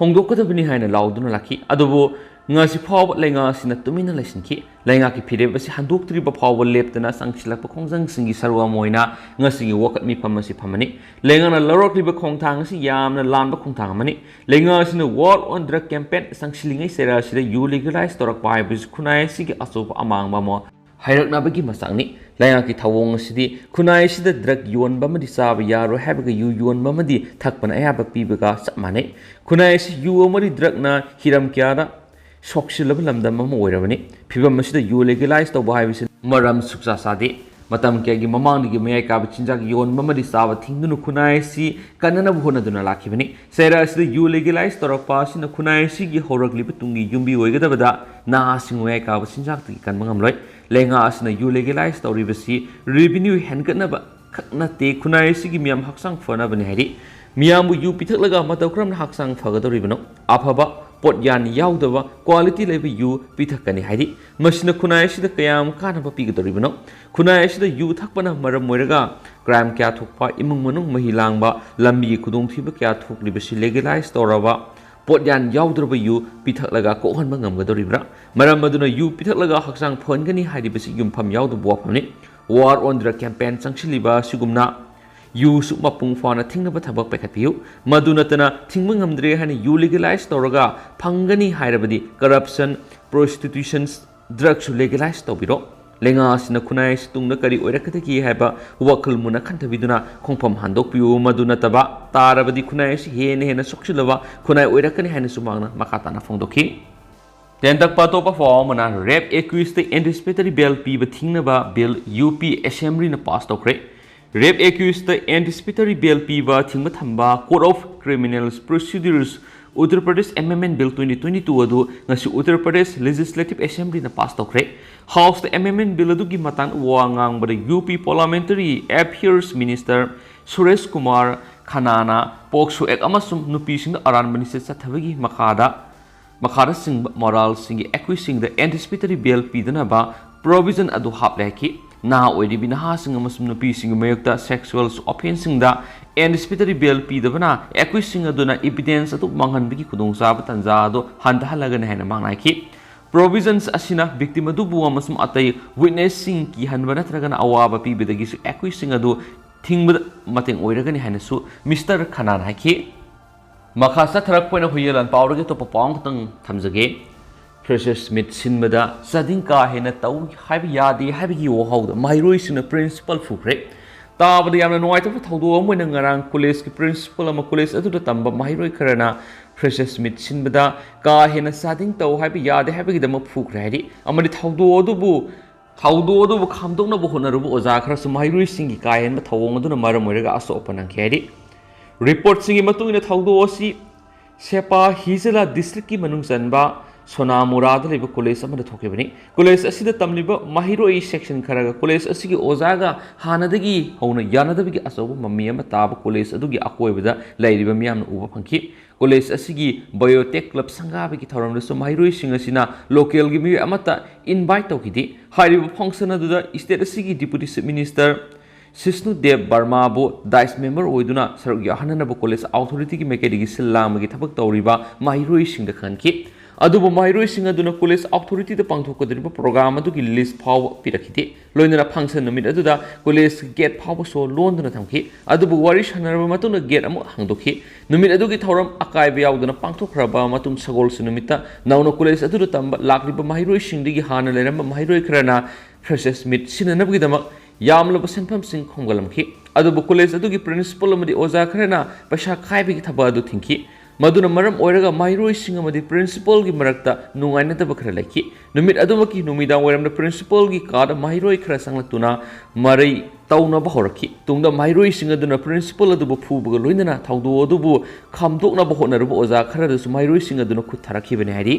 ꯍꯣꯡꯗꯣꯛꯀꯗꯕꯅꯤ ꯍꯥꯏꯅ ꯂꯥꯎꯗꯨꯅ ꯂꯥꯛꯈꯤ꯫ ꯑꯗꯨꯕꯨ ꯉꯁꯤ ꯐꯥꯎꯕ ꯂꯩꯉꯥꯛ ꯑꯁꯤꯅ ꯇꯨꯃꯤꯟꯅ ꯂꯩꯁꯤꯟꯈꯤ꯫ ꯂꯩꯉꯥꯛꯀꯤ ꯐꯤꯔꯦꯞ ꯑꯁꯤ ꯍꯟꯗꯣꯛꯇ꯭ꯔꯤꯕ ꯐꯥꯎꯕ ꯂꯦꯞꯇꯅ ꯆꯪꯁꯤꯜꯂꯛꯄ ꯈꯣꯡꯖꯪꯁꯤꯡꯒꯤ ꯁꯔꯨꯛ ꯑꯃ ꯑꯣꯏꯅ ꯉꯁꯤꯒꯤ ꯋꯥꯀꯠ ꯃꯤꯐꯝ ꯑꯁꯤ ꯐꯝꯃꯅꯤ꯫ ꯂꯩꯉꯥꯛꯅ ꯂꯧꯔꯛꯂꯤꯕ ꯈꯣꯡꯊꯥꯡ ꯑꯁꯤ ꯌꯥꯝꯅ ꯂꯥꯟꯕ ꯈꯣꯡꯊꯥꯡ ꯑꯃꯅꯤ꯫ ꯂꯩꯉꯥꯛ ꯑꯁꯤꯅ War on Drug campaign ꯆꯪꯁꯤꯜꯂꯤꯉꯩ ꯆꯩꯔꯥ ꯑꯁꯤꯗ ꯌꯨ ꯂꯤꯒꯦꯂꯥꯏꯁ ꯇꯧꯔꯛꯄ ꯍꯥꯏꯕꯁꯤ ꯈꯨꯟꯅꯥꯏ ꯑꯁꯤꯒꯤ ꯑꯆꯧꯕ ꯑꯃꯥꯡꯕ ꯑꯃ ꯍꯥꯏꯔꯛꯅꯕꯒꯤ ꯃꯆꯥꯛꯅꯤ꯫ ꯂꯩꯉꯥꯛꯀꯤ ꯊꯧꯑꯣꯡ ꯑꯁꯤꯗꯤ ꯈꯨꯟꯅꯥꯏ ꯑꯁꯤꯗ ꯗ꯭ꯔꯒ ꯌꯣꯟꯕ ꯑꯃꯗꯤ ꯆꯥꯕ ꯌꯥꯔꯣꯏ ꯍꯥꯏꯕꯒ ꯌꯨ ꯌꯣꯟꯕ ꯑꯃꯗꯤ ꯊꯛꯄꯅ ꯑꯌꯥꯕ ꯄꯤꯕꯒ ꯆꯞ ꯃꯥꯟꯅꯩ꯫ ꯈꯨꯟꯅꯥꯏ ꯑꯁꯤ ꯌꯨ ꯑꯃꯗꯤ ꯗ꯭ꯔꯒꯅ ꯍꯤꯔꯝ ꯀꯌꯥꯗ ꯁꯣꯛꯆꯤꯜꯂꯕ ꯂꯝꯗꯝ ꯑꯃ ꯑꯣꯏꯔꯕꯅꯤ꯫ ꯐꯤꯚꯝ ꯑꯁꯤꯗ ꯌꯨ ꯂꯤꯒꯦꯂꯥꯏꯁ ꯇꯧꯕ ꯍꯥꯏꯕꯁꯤ ꯃꯔꯝ ꯁꯨꯛꯆꯥ ꯆꯥꯗꯦ꯫ ꯃꯇꯝ ꯀꯌꯥꯒꯤ ꯃꯃꯥꯡꯗꯒꯤ ꯃꯌꯥꯏ ꯀꯥꯕ ꯆꯤꯟꯖꯥꯛ ꯌꯣꯟꯕ ꯑꯃꯗꯤ ꯆꯥꯕ ꯊꯤꯡꯗꯨꯅ ꯈꯨꯟꯅꯥꯏ ꯑꯁꯤ ꯀꯟꯅꯅꯕ ꯍꯣꯠꯅꯗꯨꯅ ꯂꯥꯛꯈꯤꯕꯅꯤ꯫ ꯆꯩꯔꯥ ꯑꯁꯤꯗ ꯌꯨ ꯂꯤꯒꯦꯂꯥꯏꯁ ꯇꯧꯔꯛꯄ ꯑꯁꯤꯅ ꯈꯨꯟꯅꯥꯏ ꯑꯁꯤꯒꯤ ꯍꯧꯔꯛꯂꯤꯕ ꯇꯨꯡꯒꯤ ꯌꯨꯝꯕꯤ ꯑꯣꯏꯒꯗꯕꯗ ꯅꯍꯥꯁꯤꯡ ꯃꯌꯥꯏ ꯀꯥꯕ ꯆꯤꯟꯖꯥꯛꯇꯒꯤ ꯀꯟꯕ ꯉꯝꯂꯣꯏ꯫ ꯂꯩꯉꯥꯛ ꯑꯁꯤꯅ ꯌꯨ ꯂꯤꯒꯦꯂꯥꯏꯁ ꯇꯧꯔꯤꯕꯁꯤ ꯔꯦꯚꯤꯅ꯭ꯌꯨ ꯍꯦꯟꯒꯠꯅꯕ ꯈꯛ ꯅꯠꯇꯦ, ꯈꯨꯟꯅꯥꯏ ꯑꯁꯤꯒꯤ ꯃꯤꯌꯥꯝ ꯍꯛꯆꯥꯡ ꯐꯅꯕꯅꯤ ꯍꯥꯏꯔꯤ꯫ ꯃꯤꯌꯥꯝꯕꯨ ꯌꯨ ꯄꯤꯊꯛꯂꯒ ꯃꯇꯧ ꯀꯔꯝꯅ ꯍꯛꯆꯥꯡ ꯐꯒꯗꯧꯔꯤꯕꯅꯣ? ꯑꯐꯕ ꯄꯣꯠꯌꯥꯟ ꯌꯥꯎꯗꯕ ꯀ꯭ꯋꯥꯂꯤꯇꯤ ꯂꯩꯕ ꯌꯨ ꯄꯤꯊꯛꯀꯅꯤ ꯍꯥꯏꯔꯤ꯫ ꯃꯁꯤꯅ ꯈꯨꯟꯅꯥꯏ ꯑꯁꯤꯗ ꯀꯌꯥꯝ ꯀꯥꯟꯅꯕ ꯄꯤꯒꯗꯧꯔꯤꯕꯅꯣ? ꯈꯨꯟꯅꯥꯏ ꯑꯁꯤꯗ ꯌꯨ ꯊꯛꯄꯅ ꯃꯔꯝ ꯑꯣꯏꯔꯒ ꯀ꯭ꯔꯥꯏꯝ ꯀꯌꯥ ꯊꯣꯛꯄ, ꯏꯃꯨꯡ ꯃꯅꯨꯡ ꯃꯍꯤ ꯂꯥꯡꯕ, ꯂꯝꯕꯤꯒꯤ ꯈꯨꯗꯣꯡꯊꯤꯕ ꯀꯌꯥ ꯊꯣꯛꯂꯤꯕꯁꯤ ꯂꯤꯒꯦꯂꯥꯏꯁ ꯇꯧꯔꯕ ꯄꯣꯠꯌꯥꯟ ꯌꯥꯎꯗ꯭ꯔꯕ ꯌꯨ ꯄꯤꯊꯛꯂꯒ ꯀꯣꯛꯍꯟꯕ ꯉꯝꯒꯗꯧꯔꯤꯕ꯭ꯔꯥ? ꯃꯔꯝ ꯑꯗꯨꯅ ꯌꯨ ꯄꯤꯊꯛꯂꯒ ꯍꯛꯆꯥꯡ ꯐꯍꯟꯒꯅꯤ ꯍꯥꯏꯔꯤꯕꯁꯤ ꯌꯨꯝꯐꯝ ꯌꯥꯎꯗꯕ ꯋꯥꯐꯝꯅꯤ꯫ War on Drug campaign ꯆꯪꯁꯤꯜꯂꯤꯕ ꯑꯁꯤꯒꯨꯝꯅ ꯌꯨꯁꯨ ꯃꯄꯨꯡ ꯐꯥꯅ ꯊꯤꯡꯅꯕ ꯊꯕꯛ ꯄꯥꯏꯈꯠꯄꯤꯌꯨ꯫ ꯃꯗꯨ ꯅꯠꯇꯅ ꯊꯤꯡꯕ ꯉꯝꯗ꯭ꯔꯦ ꯍꯥꯏꯅ ꯌꯨ ꯂꯤꯒꯦꯂꯥꯏꯁ ꯇꯧꯔꯒ ꯐꯪꯒꯅꯤ ꯍꯥꯏꯔꯕꯗꯤ ꯀꯔꯞꯁꯟ, ꯄ꯭ꯔꯣꯁꯇꯤꯇ꯭ꯌꯨꯁꯟ, ꯗ꯭ꯔꯒꯁꯨ ꯂꯤꯒꯦꯂꯥꯏꯁ ꯇꯧꯕꯤꯔꯣ꯫ ꯂꯩꯉꯥꯛ ꯑꯁꯤꯅ ꯈꯨꯟꯅꯥꯏ ꯑꯁꯤ ꯇꯨꯡꯗ ꯀꯔꯤ ꯑꯣꯏꯔꯛꯀꯗꯒꯦ ꯍꯥꯏꯕ ꯋꯥꯈꯜ ꯃꯨꯟꯅ ꯈꯟꯊꯕꯤꯗꯨꯅ ꯈꯣꯡꯐꯝ ꯍꯟꯗꯣꯛꯄꯤꯌꯨ꯫ ꯃꯗꯨ ꯅꯠꯇꯕ ꯇꯥꯔꯕꯗꯤ ꯈꯨꯟꯅꯥꯏ ꯑꯁꯤ ꯍꯦꯟꯅ ꯍꯦꯟꯅ ꯁꯣꯛꯆꯤꯜꯂꯕ ꯈꯨꯟꯅꯥꯏ ꯑꯣꯏꯔꯛꯀꯅꯤ ꯍꯥꯏꯅꯁꯨ ꯃꯍꯥꯛꯅ ꯃꯈꯥ ꯇꯥꯅ ꯐꯣꯡꯗꯣꯛꯈꯤ꯫ ꯇꯦꯟꯇꯛꯄ ꯑꯇꯣꯞꯄ ꯄꯥꯎ ꯑꯃꯅ, ꯔꯦꯞ ꯑꯦꯀ꯭ꯌꯨꯁꯇ ꯑꯦꯟꯇꯤꯁꯤꯄꯦꯇꯔꯤ ꯕꯦꯜ ꯄꯤꯕ ꯊꯤꯡꯅꯕ ꯕꯤꯜ ꯌꯨ ꯄꯤ ꯑꯦꯁꯦꯝꯕ꯭ꯂꯤꯅ ꯄꯥꯁ ꯇꯧꯈ꯭ꯔꯦ꯫ ꯔꯦꯞ ꯑꯦꯀ꯭ꯌꯨꯁꯇ ꯑꯦꯟꯇꯤꯁꯤꯄꯦꯇꯔꯤ ꯕꯦꯜ ꯄꯤꯕ ꯊꯤꯡꯕ ꯊꯝꯕ Code of Criminal Procedures, Uttar Pradesh ꯑꯦꯃꯦꯟꯃꯦꯟ ꯕꯤꯜ twenty twenty-two ꯑꯗꯨ ꯉꯁꯤ ꯎꯠꯇꯔ ꯄ꯭ꯔꯗꯦꯁ ꯂꯦꯖꯤꯁꯂꯦꯇꯤꯚ ꯑꯦꯁꯦꯝꯕ꯭ꯂꯤꯅ ꯄꯥꯁ ꯇꯧꯈ꯭ꯔꯦ꯫ ꯍꯥꯎꯁꯇ ꯑꯦꯃꯦꯟꯃꯦꯟ ꯕꯤꯜ ꯑꯗꯨꯒꯤ ꯃꯇꯥꯡꯗ ꯋꯥ ꯉꯥꯡꯕꯗ U P parliamentary affairs minister Suresh Kumar ꯈꯟꯅꯥꯅ ꯄꯣꯛꯁꯣ ꯑꯦꯛ ꯑꯃꯁꯨꯡ ꯅꯨꯄꯤꯁꯤꯡꯗ ꯑꯔꯥꯟꯕ ꯂꯤꯆꯠ ꯆꯠꯊꯕꯒꯤ ꯃꯈꯥꯗ ꯃꯈꯥꯗ ꯆꯤꯡꯕ ꯃꯣꯔꯥꯜꯁꯤꯡꯒꯤ ꯑꯦꯀ꯭ꯌꯨꯁꯁꯤꯡꯗ ꯑꯦꯟꯇꯤꯁꯤꯄꯦꯇꯔꯤ ꯕꯦꯜ ꯄꯤꯗꯅꯕ ꯄ꯭ꯔꯣꯚꯤꯖꯟ ꯑꯗꯨ ꯍꯥꯞꯂꯦ ꯍꯥꯏꯈꯤ꯫ ꯅꯍꯥ ꯑꯣꯏꯔꯤꯕꯤ ꯅꯍꯥꯁꯤꯡ ꯑꯃꯁꯨꯡ ꯅꯨꯄꯤꯁꯤꯡꯒꯤ ꯃꯥꯌꯣꯛꯇ ꯁꯦꯛꯁꯨꯑꯦꯜ ꯑꯣꯐꯦꯟꯁꯁꯤꯡꯗ ꯑꯦꯟꯇꯤꯁꯤꯄꯦꯇꯔꯤ ꯕꯦꯜ ꯄꯤꯗꯕꯅ ꯑꯦꯀ꯭ꯌꯨꯁꯁꯤꯡ ꯑꯗꯨꯅ ꯏꯚꯤꯗꯦꯟꯁ ꯑꯗꯨ ꯃꯥꯡꯍꯟꯕꯒꯤ ꯈꯨꯗꯣꯡꯆꯥꯕ ꯇꯥꯟꯖꯥ ꯑꯗꯨ ꯍꯟꯊꯍꯜꯂꯒꯅꯤ ꯍꯥꯏꯅ ꯃꯥꯡꯅ ꯍꯥꯏꯈꯤ꯫ ꯄ꯭ꯔꯣꯚꯤꯖꯟꯁ ꯑꯁꯤꯅ ꯚꯤꯛꯇꯤꯝ ꯑꯗꯨꯕꯨ ꯑꯃꯁꯨꯡ ꯑꯇꯩ ꯋꯤꯠꯅꯦꯁꯁꯤꯡ ꯀꯤꯍꯟꯕ ꯅꯠꯇ꯭ꯔꯒꯅ ꯑꯋꯥꯕ ꯄꯤꯕꯗꯒꯤꯁꯨ ꯑꯦꯀ꯭ꯌꯨꯁꯁꯤꯡ ꯑꯗꯨ ꯊꯤꯡꯕꯗ ꯃꯇꯦꯡ ꯑꯣꯏꯔꯒꯅꯤ ꯍꯥꯏꯅꯁꯨ ꯃꯤꯁꯇꯔ ꯈꯟꯅꯥꯅ ꯍꯥꯏꯈꯤ꯫ ꯃꯈꯥ ꯆꯠꯊꯔꯛꯄ ꯑꯣꯏꯅ ꯍꯨꯏꯌꯦꯟ ꯂꯥꯟ ꯄꯥꯎꯗꯒꯤ ꯑꯇꯣꯞꯄ ꯄꯥꯎ ꯑꯃꯈꯛꯇꯪ ꯊꯝꯖꯒꯦ꯫ ꯐ꯭ꯔꯦꯁꯔꯁ ꯃꯤꯠ ꯁꯤꯟꯕꯗ ꯆꯥꯗꯤꯡ ꯀꯥ ꯍꯦꯟꯅ ꯇꯧ ꯍꯥꯏꯕ ꯌꯥꯗꯦ ꯍꯥꯏꯕꯒꯤ ꯋꯥꯍꯧꯗ ꯃꯍꯩꯔꯣꯏꯁꯤꯡꯅ ꯄ꯭ꯔꯤꯟꯁꯤꯄꯥꯜ ꯐꯨꯈ꯭ꯔꯦ꯫ ꯇꯥꯕꯗ ꯌꯥꯝꯅ ꯅꯨꯡꯉꯥꯏꯇꯕ ꯊꯧꯗꯣꯛ ꯑꯃ ꯑꯣꯏꯅ ꯉꯔꯥꯡ ꯀꯣꯂꯦꯖꯀꯤ ꯄ꯭ꯔꯤꯟꯁꯤꯄꯥꯜ ꯑꯃ ꯀꯣꯂꯦꯖ ꯑꯗꯨꯗ ꯇꯝꯕ ꯃꯍꯩꯔꯣꯏ ꯈꯔꯅ ꯐ꯭ꯔꯦꯁꯔꯁ ꯃꯤꯠ ꯁꯤꯟꯕꯗ ꯀꯥ ꯍꯦꯟꯅ ꯆꯥꯗꯤꯡ ꯇꯧ ꯍꯥꯏꯕ ꯌꯥꯗꯦ ꯍꯥꯏꯕꯒꯤꯗꯃꯛ ꯐꯨꯈ꯭ꯔꯦ ꯍꯥꯏꯔꯤ꯫ ꯑꯃꯗꯤ ꯊꯧꯗꯣꯛ ꯑꯗꯨꯕꯨ ꯊꯧꯗꯣꯛ ꯑꯗꯨꯕꯨ ꯈꯥꯝꯗꯣꯛꯅꯕ ꯍꯣꯠꯅꯔꯨꯕ ꯑꯣꯖꯥ ꯈꯔꯁꯨ ꯃꯍꯩꯔꯣꯏꯁꯤꯡꯒꯤ ꯀꯥ ꯍꯦꯟꯕ ꯊꯧꯑꯣꯡ ꯑꯗꯨꯅ ꯃꯔꯝ ꯑꯣꯏꯔꯒ ꯑꯁꯣꯛ ꯑꯄꯟ ꯅꯪꯈꯤ ꯍꯥꯏꯔꯤ꯫ ꯔꯤꯄꯣꯔꯠꯁꯤꯡꯒꯤ ꯃꯇꯨꯡ ꯏꯟꯅ ꯊꯧꯗꯣꯛ ꯑꯁꯤ ꯁꯦꯄꯥ ꯍꯤꯖꯂꯥ ꯗꯤꯁꯇ꯭ꯔꯤꯛꯀꯤ ꯃꯅꯨꯡ ꯆꯟꯕ ꯁꯣꯅꯥꯃꯨꯔꯥꯗ ꯂꯩꯕ ꯀꯣꯂꯦꯖ ꯑꯃꯗ ꯊꯣꯛꯈꯤꯕꯅꯤ꯫ ꯀꯣꯂꯦꯖ ꯑꯁꯤꯗ ꯇꯝꯂꯤꯕ ꯃꯍꯩꯔꯣꯏ ꯁꯦꯛꯁꯟ ꯈꯔꯒ ꯀꯣꯂꯦꯖ ꯑꯁꯤꯒꯤ ꯑꯣꯖꯥꯒ ꯍꯥꯟꯅꯗꯒꯤ ꯍꯧꯅ ꯌꯥꯅꯗꯕꯒꯤ ꯑꯆꯧꯕ ꯃꯃꯤ ꯑꯃ ꯇꯥꯕ ꯀꯣꯂꯦꯖ ꯑꯗꯨꯒꯤ ꯑꯀꯣꯏꯕꯗ ꯂꯩꯔꯤꯕ ꯃꯤꯌꯥꯝꯅ ꯎꯕ ꯐꯪꯈꯤ꯫ ꯀꯣꯂꯦꯖ ꯑꯁꯤꯒꯤ ꯕꯥꯏꯑꯣꯇꯦꯛ ꯀ꯭ꯂꯕ ꯁꯪꯒꯥꯕꯒꯤ ꯊꯧꯔꯝꯗꯁꯨ ꯃꯍꯩꯔꯣꯏꯁꯤꯡ ꯑꯁꯤꯅ ꯂꯣꯀꯦꯜꯒꯤ ꯃꯤꯑꯣꯏ ꯑꯃꯠꯇ ꯏꯟꯚꯥꯏꯠ ꯇꯧꯈꯤꯗꯦ꯫ ꯍꯥꯏꯔꯤꯕ ꯐꯪꯁꯟ ꯑꯗꯨꯗ ꯁ꯭ꯇꯦꯠ ꯑꯁꯤꯒꯤ ꯗꯤꯄꯨꯇꯤ ꯆꯤꯐ ꯃꯤꯅꯤꯁꯇꯔ ꯁꯤꯁꯅꯨ ꯗꯦꯕ ꯕꯔꯃꯥꯕꯨ ꯗꯥꯏꯁ ꯃꯦꯝꯕꯔ ꯑꯣꯏꯗꯨꯅ ꯁꯔꯨꯛ ꯌꯥꯍꯟꯅꯅꯕ ꯀꯣꯂꯦꯖ ꯑꯣꯊꯣꯔꯤꯇꯤꯒꯤ ꯃꯥꯏꯀꯩꯗꯒꯤ ꯁꯤꯜ ꯂꯥꯡꯕꯒꯤ ꯊꯕꯛ ꯇꯧꯔꯤꯕ ꯃꯍꯩꯔꯣꯏꯁꯤꯡꯗ ꯈꯪꯍꯟꯈꯤ꯫ ꯑꯗꯨꯕꯨ ꯃꯍꯩꯔꯣꯏꯁꯤꯡ ꯑꯗꯨꯅ ꯀꯣꯂꯦꯖ ꯑꯣꯊꯣꯔꯤꯇꯤꯗ ꯄꯥꯡꯊꯣꯛꯀꯗꯧꯔꯤꯕ ꯄ꯭ꯔꯣꯒ꯭ꯔꯥꯝ ꯑꯗꯨꯒꯤ ꯂꯤꯁ ꯐꯥꯎꯕ ꯄꯤꯔꯛꯈꯤꯗꯦ꯫ ꯂꯣꯏꯅꯅ ꯐꯪꯁꯟ ꯅꯨꯃꯤꯠ ꯑꯗꯨꯗ ꯀꯣꯂꯦꯖ ꯒꯦꯠ ꯐꯥꯎꯕ ꯁꯣ ꯂꯣꯟꯗꯨꯅ ꯊꯝꯈꯤ꯫ ꯑꯗꯨꯕꯨ ꯋꯥꯔꯤ ꯁꯥꯟꯅꯔꯕ ꯃꯇꯨꯡꯗ ꯒꯦꯠ ꯑꯃꯨꯛ ꯍꯥꯡꯗꯣꯛꯈꯤ꯫ ꯅꯨꯃꯤꯠ ꯑꯗꯨꯒꯤ ꯊꯧꯔꯝ ꯑꯀꯥꯏꯕ ꯌꯥꯎꯗꯅ ꯄꯥꯡꯊꯣꯛꯈ꯭ꯔꯕ ꯃꯇꯨꯡ, ꯁꯒꯣꯜꯁꯦꯟ ꯅꯨꯃꯤꯠꯇ ꯅꯧꯅ ꯀꯣꯂꯦꯖ ꯑꯗꯨꯗ ꯇꯝꯕ ꯂꯥꯛꯂꯤꯕ ꯃꯍꯩꯔꯣꯏꯁꯤꯡꯗꯒꯤ ꯍꯥꯟꯅ ꯂꯩꯔꯝꯕ ꯃꯍꯩꯔꯣꯏ ꯈꯔꯅ ꯐ꯭ꯔꯦꯁꯔꯁ ꯃꯤꯠ ꯁꯤꯟꯅꯅꯕꯒꯤꯗꯃꯛ ꯌꯥꯝꯂꯕ ꯁꯦꯟꯐꯝꯁꯤꯡ ꯈꯣꯝꯒꯠꯂꯝꯈꯤ꯫ ꯑꯗꯨꯕꯨ ꯀꯣꯂꯦꯖ ꯑꯗꯨꯒꯤ ꯄ꯭ꯔꯤꯟꯁꯤꯄꯜ ꯑꯃꯗꯤ ꯑꯣꯖꯥ ꯈꯔꯅ ꯄꯩꯁꯥ ꯈꯥꯏꯕꯒꯤ ꯊꯕꯛ ꯑꯗꯨ ꯊꯤꯡꯈꯤ꯫ ꯃꯗꯨꯅ ꯃꯔꯝ ꯑꯣꯏꯔꯒ ꯃꯍꯩꯔꯣꯏꯁꯤꯡ ꯑꯃꯗꯤ ꯄ꯭ꯔꯤꯟꯁꯤꯄꯜꯒꯤ ꯃꯔꯛꯇ ꯅꯨꯡꯉꯥꯏꯅꯗꯕ ꯈꯔ ꯂꯩꯈꯤ꯫ ꯅꯨꯃꯤꯠ ꯑꯗꯨꯃꯛꯀꯤ ꯅꯨꯃꯤꯗꯥꯡ ꯋꯥꯏꯔꯝꯗ ꯄ꯭ꯔꯤꯟꯁꯤꯄꯜꯒꯤ ꯀꯥꯗ ꯃꯍꯩꯔꯣꯏ ꯈꯔ ꯆꯪꯂꯛꯇꯨꯅ ꯃꯔꯩ ꯇꯧꯅꯕ ꯍꯧꯔꯛꯈꯤ꯫ ꯇꯨꯡꯗ ꯃꯍꯩꯔꯣꯏꯁꯤꯡ ꯑꯗꯨꯅ ꯄ꯭ꯔꯤꯟꯁꯤꯄꯜ ꯑꯗꯨꯕꯨ ꯐꯨꯕꯒ ꯂꯣꯏꯅꯅ ꯊꯧꯗꯣꯛ ꯑꯗꯨꯕꯨ ꯈꯥꯝꯗꯣꯛꯅꯕ ꯍꯣꯠꯅꯔꯨꯕ ꯑꯣꯖꯥ ꯈꯔꯗꯁꯨ ꯃꯍꯩꯔꯣꯏꯁꯤꯡ ꯑꯗꯨꯅ ꯈꯨꯠ ꯊꯥꯔꯛꯈꯤꯕꯅꯤ ꯍꯥꯏꯔꯤ꯫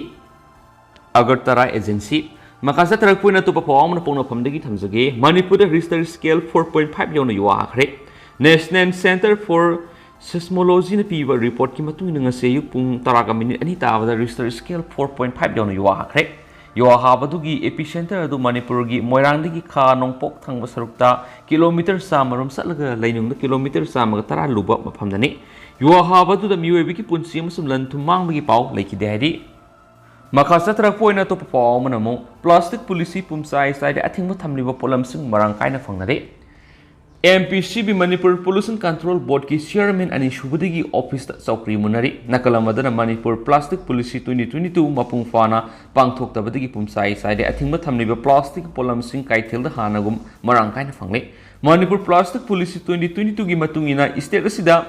ꯑꯒꯔꯇꯂꯥ ꯑꯦꯖꯦꯟꯁꯤ꯫ ꯃꯈꯥ ꯆꯠꯊꯔꯛꯄ ꯑꯣꯏꯅ ꯑꯇꯣꯞꯄ ꯄꯥꯎ ꯑꯃꯅ ꯄꯣꯛꯅꯐꯝꯗꯒꯤ ꯊꯝꯖꯒꯦ꯫ ꯃꯅꯤꯄꯨꯔꯗ register scale four point five ꯌꯧꯅ ꯌꯨ ꯍꯥꯈ꯭ꯔꯦ꯫ National Centre for Seismologyꯅ ꯄꯤꯕ ꯔꯤꯄꯣꯔꯠꯀꯤ ꯃꯇꯨꯡ ꯏꯟꯅ ꯉꯁꯤ ꯑꯌꯨꯛ ꯄꯨꯡ ꯇꯔꯥꯒ ꯃꯤꯅꯤꯠ ꯑꯅꯤ ꯇꯥꯕꯗ register scale four point five ꯌꯧꯅ ꯌꯨ ꯍꯥꯈ꯭ꯔꯦ꯫ ꯌꯨ ꯍꯥꯕꯗꯨꯒꯤ ꯑꯦꯄꯤ ꯁꯦꯟꯇꯔ ꯑꯗꯨ ꯃꯅꯤꯄꯨꯔꯒꯤ ꯃꯣꯏꯔꯥꯡꯗꯒꯤ ꯈꯥ ꯅꯣꯡꯄꯣꯛ ꯊꯪꯕ ꯁꯔꯨꯛꯇ ꯀꯤꯂꯣꯃꯤꯇꯔ ꯆꯥꯝꯃ ꯔꯣꯝ ꯆꯠꯂꯒ ꯂꯩꯅꯨꯡꯗ ꯀꯤꯂꯣꯃꯤꯇꯔ ꯆꯥꯝꯃꯒ ꯇꯔꯥ ꯂꯨꯕ ꯃꯐꯝꯗꯅꯤ꯫ ꯌꯨ ꯍꯥꯕꯗꯨꯗ ꯃꯤꯑꯣꯏꯕꯒꯤ ꯄꯨꯟꯁꯤ ꯑꯃꯁꯨꯡ ꯂꯟ ꯊꯨꯝ ꯃꯥꯡꯕꯒꯤ ꯄꯥꯎ ꯂꯩꯈꯤꯗꯦ ꯍꯥꯏꯔꯤ꯫ ꯃꯈꯥ ꯆꯠꯊꯔꯛꯄ ꯑꯣꯏꯅ ꯑꯇꯣꯞꯄ ꯄꯥꯎ ꯑꯃꯅ ꯑꯃꯨꯛ ꯄ꯭ꯂꯥꯁꯇꯤꯛ ꯄꯣꯂꯤꯁꯤ ꯄꯨꯝꯆꯥꯏ ꯆꯥꯏꯔꯦ, ꯑꯊꯤꯡꯕ ꯊꯝꯂꯤꯕ ꯄꯣꯠꯂꯝꯁꯤꯡ ꯃꯔꯥꯡ ꯀꯥꯏꯅ ꯐꯪꯅꯔꯦ꯫ M P C B Manipur pollution control ꯕꯣꯔꯗꯀꯤ ꯆꯤꯌꯔꯃꯦꯟ ꯑꯅꯤꯁꯨꯕꯗꯒꯤ ꯑꯣꯐꯤꯁꯇ ꯆꯧꯀ꯭ꯔꯤ ꯃꯨꯟꯅꯔꯤ꯫ ꯅꯥꯀꯜ ꯑꯃꯗꯅ Manipur plastic policy twenty twenty two ꯃꯄꯨꯡ ꯐꯥꯅ ꯄꯥꯡꯊꯣꯛꯇꯕꯗꯒꯤ ꯄꯨꯝꯆꯥꯏ ꯆꯥꯏꯔꯦ, ꯑꯊꯤꯡꯕ ꯊꯝꯂꯤꯕ ꯄ꯭ꯂꯥꯁꯇꯤꯛ ꯄꯣꯠꯂꯝꯁꯤꯡ ꯀꯩꯊꯦꯜꯗ ꯍꯥꯟꯅꯒꯨꯝ ꯃꯔꯥꯡ ꯀꯥꯏꯅ ꯐꯪꯂꯦ꯫ Manipur plastic policy twenty twenty twoꯒꯤ ꯃꯇꯨꯡ ꯏꯟꯅ ꯁ꯭ꯇꯦꯠ ꯑꯁꯤꯗ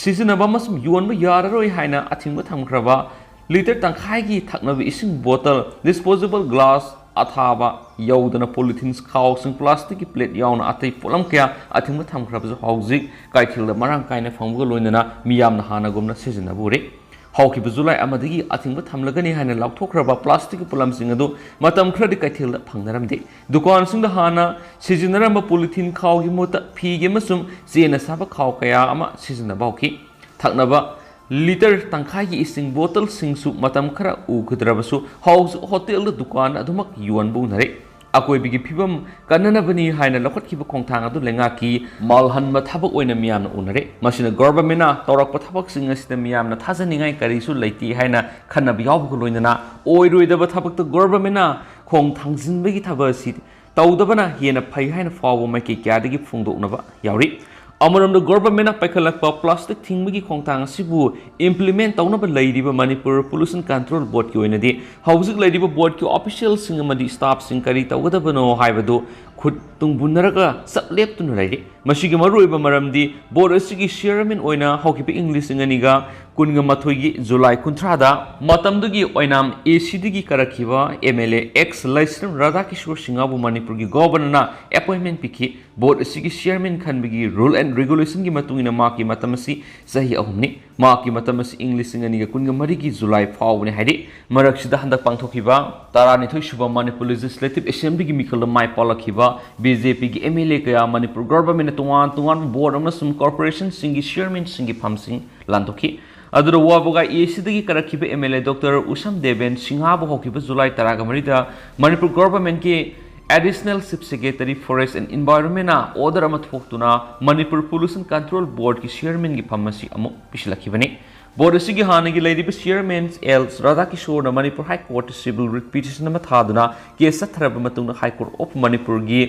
ꯁꯤꯖꯤꯟꯅꯕ ꯑꯃꯁꯨꯡ ꯌꯣꯟꯕ ꯌꯥꯔꯔꯣꯏ ꯍꯥꯏꯅ ꯑꯊꯤꯡꯕ ꯊꯝꯈ꯭ꯔꯕ ꯂꯤꯇꯔ ꯇꯪꯈꯥꯏꯒꯤ ꯊꯛꯅꯕ ꯏꯁꯤꯡ ꯕꯣꯇꯜ, ꯗꯤꯁꯄꯣꯖꯦꯕꯜ ꯒ꯭ꯂꯥꯁ, ꯑꯊꯥꯕ ꯌꯥꯎꯗꯅ ꯄꯣꯂꯤꯊꯤꯟ ꯈꯥꯎꯁꯤꯡ, ꯄ꯭ꯂꯥꯁꯇꯤꯛꯀꯤ ꯄ꯭ꯂꯦꯠ ꯌꯥꯎꯅ ꯑꯇꯩ ꯄꯣꯠꯂꯝ ꯀꯌꯥ ꯑꯊꯤꯡꯕ ꯊꯝꯈ꯭ꯔꯕꯁꯨ ꯍꯧꯖꯤꯛ ꯀꯩꯊꯦꯜꯗ ꯃꯔꯥꯡ ꯀꯥꯏꯅ ꯐꯪꯕꯒ ꯂꯣꯏꯅꯅ ꯃꯤꯌꯥꯝꯅ ꯍꯥꯟꯅꯒꯨꯝꯅ ꯁꯤꯖꯤꯟꯅꯕ ꯎꯔꯦ꯫ ꯍꯧꯈꯤꯕ ꯖꯨꯂꯥꯏ ꯑꯃꯗꯒꯤ ꯑꯊꯤꯡꯕ ꯊꯝꯂꯒꯅꯤ ꯍꯥꯏꯅ ꯂꯥꯎꯊꯣꯛꯈ꯭ꯔꯕ ꯄ꯭ꯂꯥꯁꯇꯤꯛꯀꯤ ꯄꯣꯠꯂꯝꯁꯤꯡ ꯑꯗꯨ ꯃꯇꯝ ꯈꯔꯗꯤ ꯀꯩꯊꯦꯜꯗ ꯐꯪꯅꯔꯝꯗꯦ꯫ ꯗꯨꯀꯥꯟꯁꯤꯡꯗ ꯍꯥꯟꯅ ꯁꯤꯖꯤꯟꯅꯔꯝꯕ ꯄꯣꯂꯤꯊꯤꯟ ꯈꯥꯎꯒꯤ ꯃꯍꯨꯠꯇ ꯐꯤꯒꯤ ꯑꯃꯁꯨꯡ ꯆꯦꯅ ꯁꯥꯕ ꯈꯥꯎ ꯀꯌꯥ ꯑꯃ ꯁꯤꯖꯤꯟꯅꯕ ꯍꯧꯈꯤ꯫ ꯊꯛꯅꯕ ꯂꯤꯇꯔ ꯇꯪꯈꯥꯏꯒꯤ ꯏꯁꯤꯡ ꯕꯣꯇꯜꯁꯤꯡꯁꯨ ꯃꯇꯝ ꯈꯔ ꯎꯈꯤꯗ꯭ꯔꯕꯁꯨ, ꯍꯧꯖꯤꯛ ꯍꯣꯇꯦꯜꯗ, ꯗꯨꯀꯥꯟꯗ ꯑꯗꯨꯃꯛ ꯌꯣꯟꯕ ꯎꯅꯔꯦ꯫ ꯑꯀꯣꯏꯕꯒꯤ ꯐꯤꯕꯝ ꯀꯟꯅꯅꯕꯅꯤ ꯍꯥꯏꯅ ꯂꯧꯈꯠꯈꯤꯕ ꯈꯣꯡꯊꯥꯡ ꯑꯗꯨ ꯂꯩꯉꯥꯛꯀꯤ ꯃꯥꯜꯍꯟꯕ ꯊꯕꯛ ꯑꯣꯏꯅ ꯃꯤꯌꯥꯝꯅ ꯎꯅꯔꯦ꯫ ꯃꯁꯤꯅ ꯒꯣꯚꯔꯟꯃꯦꯟꯠꯅ ꯇꯧꯔꯛꯄ ꯊꯕꯛꯁꯤꯡ ꯑꯁꯤꯗ ꯃꯤꯌꯥꯝꯅ ꯊꯥꯖꯅꯤꯡꯉꯥꯏ ꯀꯔꯤꯁꯨ ꯂꯩꯇꯦ ꯍꯥꯏꯅ ꯈꯟꯅꯕ ꯌꯥꯎꯕꯒ ꯂꯣꯏꯅꯅ ꯑꯣꯏꯔꯣꯏꯗꯕ ꯊꯕꯛꯇ ꯒꯣꯚꯔꯟꯃꯦꯟꯠꯅ ꯈꯣꯡ ꯊꯥꯡꯖꯤꯟꯕꯒꯤ ꯊꯕꯛ ꯑꯁꯤ ꯇꯧꯗꯕꯅ ꯍꯦꯟꯅ ꯐꯩ ꯍꯥꯏꯅ ꯐꯥꯎꯕ ꯃꯥꯏꯀꯩ ꯀꯌꯥꯗꯒꯤ ꯐꯣꯡꯗꯣꯛꯅꯕ ꯌꯥꯎꯔꯤ꯫ ꯑꯃꯔꯣꯝꯗ ꯒꯣꯚꯔꯟꯃꯦꯟꯠꯅ ꯄꯥꯏꯈꯠꯂꯛꯄ ꯄ꯭ꯂꯥꯁꯇꯤꯛ ꯊꯤꯡꯕꯒꯤ ꯈꯣꯡꯊꯥꯡ ꯑꯁꯤꯕꯨ ꯏꯝꯄ꯭ꯂꯤꯃꯦꯟꯠ ꯇꯧꯅꯕ ꯂꯩꯔꯤꯕ ꯃꯅꯤꯄꯨꯔ ꯄꯣꯂꯨꯁꯟ ꯀꯟꯇ꯭ꯔꯣꯜ ꯕꯣꯔꯗꯀꯤ ꯑꯣꯏꯅꯗꯤ ꯍꯧꯖꯤꯛ ꯂꯩꯔꯤꯕ ꯕꯣꯔꯗꯀꯤ ꯑꯣꯐꯤꯁꯤꯌꯦꯜꯁꯤꯡ ꯑꯃꯗꯤ ꯁ꯭ꯇꯥꯐꯁꯤꯡ ꯀꯔꯤ ꯇꯧꯒꯗꯕꯅꯣ ꯍꯥꯏꯕꯗꯨ ꯈꯨꯠ ꯇꯨꯡꯕꯨꯟꯅꯔꯒ ꯆꯞ ꯂꯦꯞꯇꯨꯅ ꯂꯩꯔꯤ꯫ ꯃꯁꯤꯒꯤ ꯃꯔꯨꯑꯣꯏꯕ ꯃꯔꯝꯗꯤ ꯕꯣꯔꯗ ꯑꯁꯤꯒꯤ ꯆꯤꯌꯔꯃꯦꯟ ꯑꯣꯏꯅ ꯍꯧꯈꯤꯕ ꯏꯪ ꯂꯤꯁꯤꯡ ꯑꯅꯤꯒ ꯀꯨꯟꯒ ꯃꯥꯊꯣꯏꯒꯤ ꯖꯨꯂꯥꯏ ꯀꯨꯟꯊ꯭ꯔꯥꯗ ꯃꯇꯝꯗꯨꯒꯤ ꯑꯣꯏꯅꯥꯝ ꯑꯦ ꯁꯤꯗꯒꯤ ꯀꯥꯔꯛꯈꯤꯕ ꯑꯦꯝ ꯑꯦꯜ ꯑꯦ ꯑꯦꯛꯁ ꯂꯩꯁ꯭ꯔꯝ ꯔꯥꯙꯥꯀꯤꯁꯣꯔ ꯁꯤꯡꯍꯕꯨ ꯃꯅꯤꯄꯨꯔꯒꯤ ꯒꯣꯚꯔꯅꯔꯅ ꯑꯦꯄꯣꯏꯟꯃꯦꯟꯠ ꯄꯤꯈꯤ꯫ ꯕꯣꯔꯗ ꯑꯁꯤꯒꯤ ꯆꯤꯌꯔꯃꯦꯟ ꯈꯟꯕꯒꯤ ꯔꯨꯜ ꯑꯦꯟ ꯔꯤꯒꯨꯂꯦꯁꯟꯒꯤ ꯃꯇꯨꯡ ꯏꯟꯅ ꯃꯍꯥꯛꯀꯤ ꯃꯇꯝ ꯑꯁꯤ ꯆꯍꯤ ꯑꯍꯨꯝꯅꯤ꯫ ꯃꯍꯥꯛꯀꯤ ꯃꯇꯝ ꯑꯁꯤ ꯏꯪ ꯂꯤꯁꯤꯡ ꯑꯅꯤꯒ ꯀꯨꯟꯒ ꯃꯔꯤꯒꯤ ꯖꯨꯂꯥꯏ ꯐꯥꯎꯕꯅꯤ ꯍꯥꯏꯔꯤ꯫ ꯃꯔꯛꯁꯤꯗ ꯍꯟꯗꯛ ꯄꯥꯡꯊꯣꯛꯈꯤꯕ ꯇꯔꯥꯅꯤꯊꯣꯏ ꯁꯨꯕ ꯃꯅꯤꯄꯨꯔ ꯂꯦꯖꯤꯁꯂꯦꯇꯤꯚ ꯑꯦꯁꯦꯝꯕ꯭ꯂꯤꯒꯤ ꯃꯤꯈꯜꯗ ꯃꯥꯏ ꯄꯥꯛꯂꯛꯈꯤꯕ ꯕꯤ ꯖꯦ ꯄꯤꯒꯤ ꯑꯦꯝ ꯑꯦꯜ ꯑꯦ ꯀꯌꯥ ꯃꯅꯤꯄꯨꯔ ꯒꯣꯚꯔꯟꯃꯦꯟꯠꯅ ꯇꯣꯉꯥꯟ ꯇꯣꯉꯥꯟꯕ ꯕꯣꯔꯗ ꯑꯃꯁꯨꯡ ꯀꯣꯔꯄꯣꯔꯦꯁꯟꯁꯤꯡꯒꯤ ꯆꯤꯌꯔꯃꯦꯟꯁꯤꯡꯒꯤ ꯐꯝꯁꯤꯡ ꯂꯥꯟꯊꯣꯛꯈꯤ꯫ ꯑꯗꯨꯅ ꯋꯥꯕꯒꯥꯏ ꯑꯦ ꯁꯤꯗꯒꯤ ꯀꯥꯔꯛꯈꯤꯕ M L A doctor Usham Deben ꯁꯤꯡꯍꯥꯕꯨ ꯍꯧꯈꯤꯕ ꯖꯨꯂꯥꯏ ꯇꯔꯥꯒ ꯃꯔꯤꯗ ꯃꯅꯤꯄꯨꯔ ꯒꯣꯚꯔꯟꯃꯦꯟꯠꯀꯤ additional chief secretary forest and ꯏꯟꯚꯥꯏꯔꯣꯟꯃꯦꯟꯠꯅ ꯑꯣꯔꯗꯔ ꯑꯃ ꯊꯣꯛꯇꯨꯅ ꯃꯅꯤꯄꯨꯔ ꯄꯣꯂꯨꯁꯟ ꯀꯟꯇ꯭ꯔꯣꯜ ꯕꯣꯔꯗꯀꯤ ꯆꯤꯌꯔꯃꯦꯟꯒꯤ ꯐꯝ ꯑꯁꯤ ꯑꯃꯨꯛ ꯄꯤꯁꯤꯜꯂꯛꯈꯤꯕꯅꯤ꯫ ꯕꯣꯔꯗ ꯑꯁꯤꯒꯤ ꯍꯥꯟꯅꯒꯤ ꯂꯩꯔꯤꯕ ꯆꯤꯌꯔꯃꯦꯟ ꯑꯦꯜ ꯔꯥꯙꯥꯀꯤꯁꯣꯔꯅ ꯃꯅꯤꯄꯨꯔ ꯍꯥꯏ ꯀꯣꯔꯠꯇ ꯁꯤꯚꯤꯜ ꯔꯤꯠ ꯄꯤꯇꯤꯁꯟ ꯑꯃ ꯊꯥꯗꯨꯅ ꯀꯦꯁ ꯆꯠꯊꯔꯕ ꯃꯇꯨꯡꯗ ꯍꯥꯏ ꯀꯣꯔꯠ ꯑꯣꯐ ꯃꯅꯤꯄꯨꯔꯒꯤ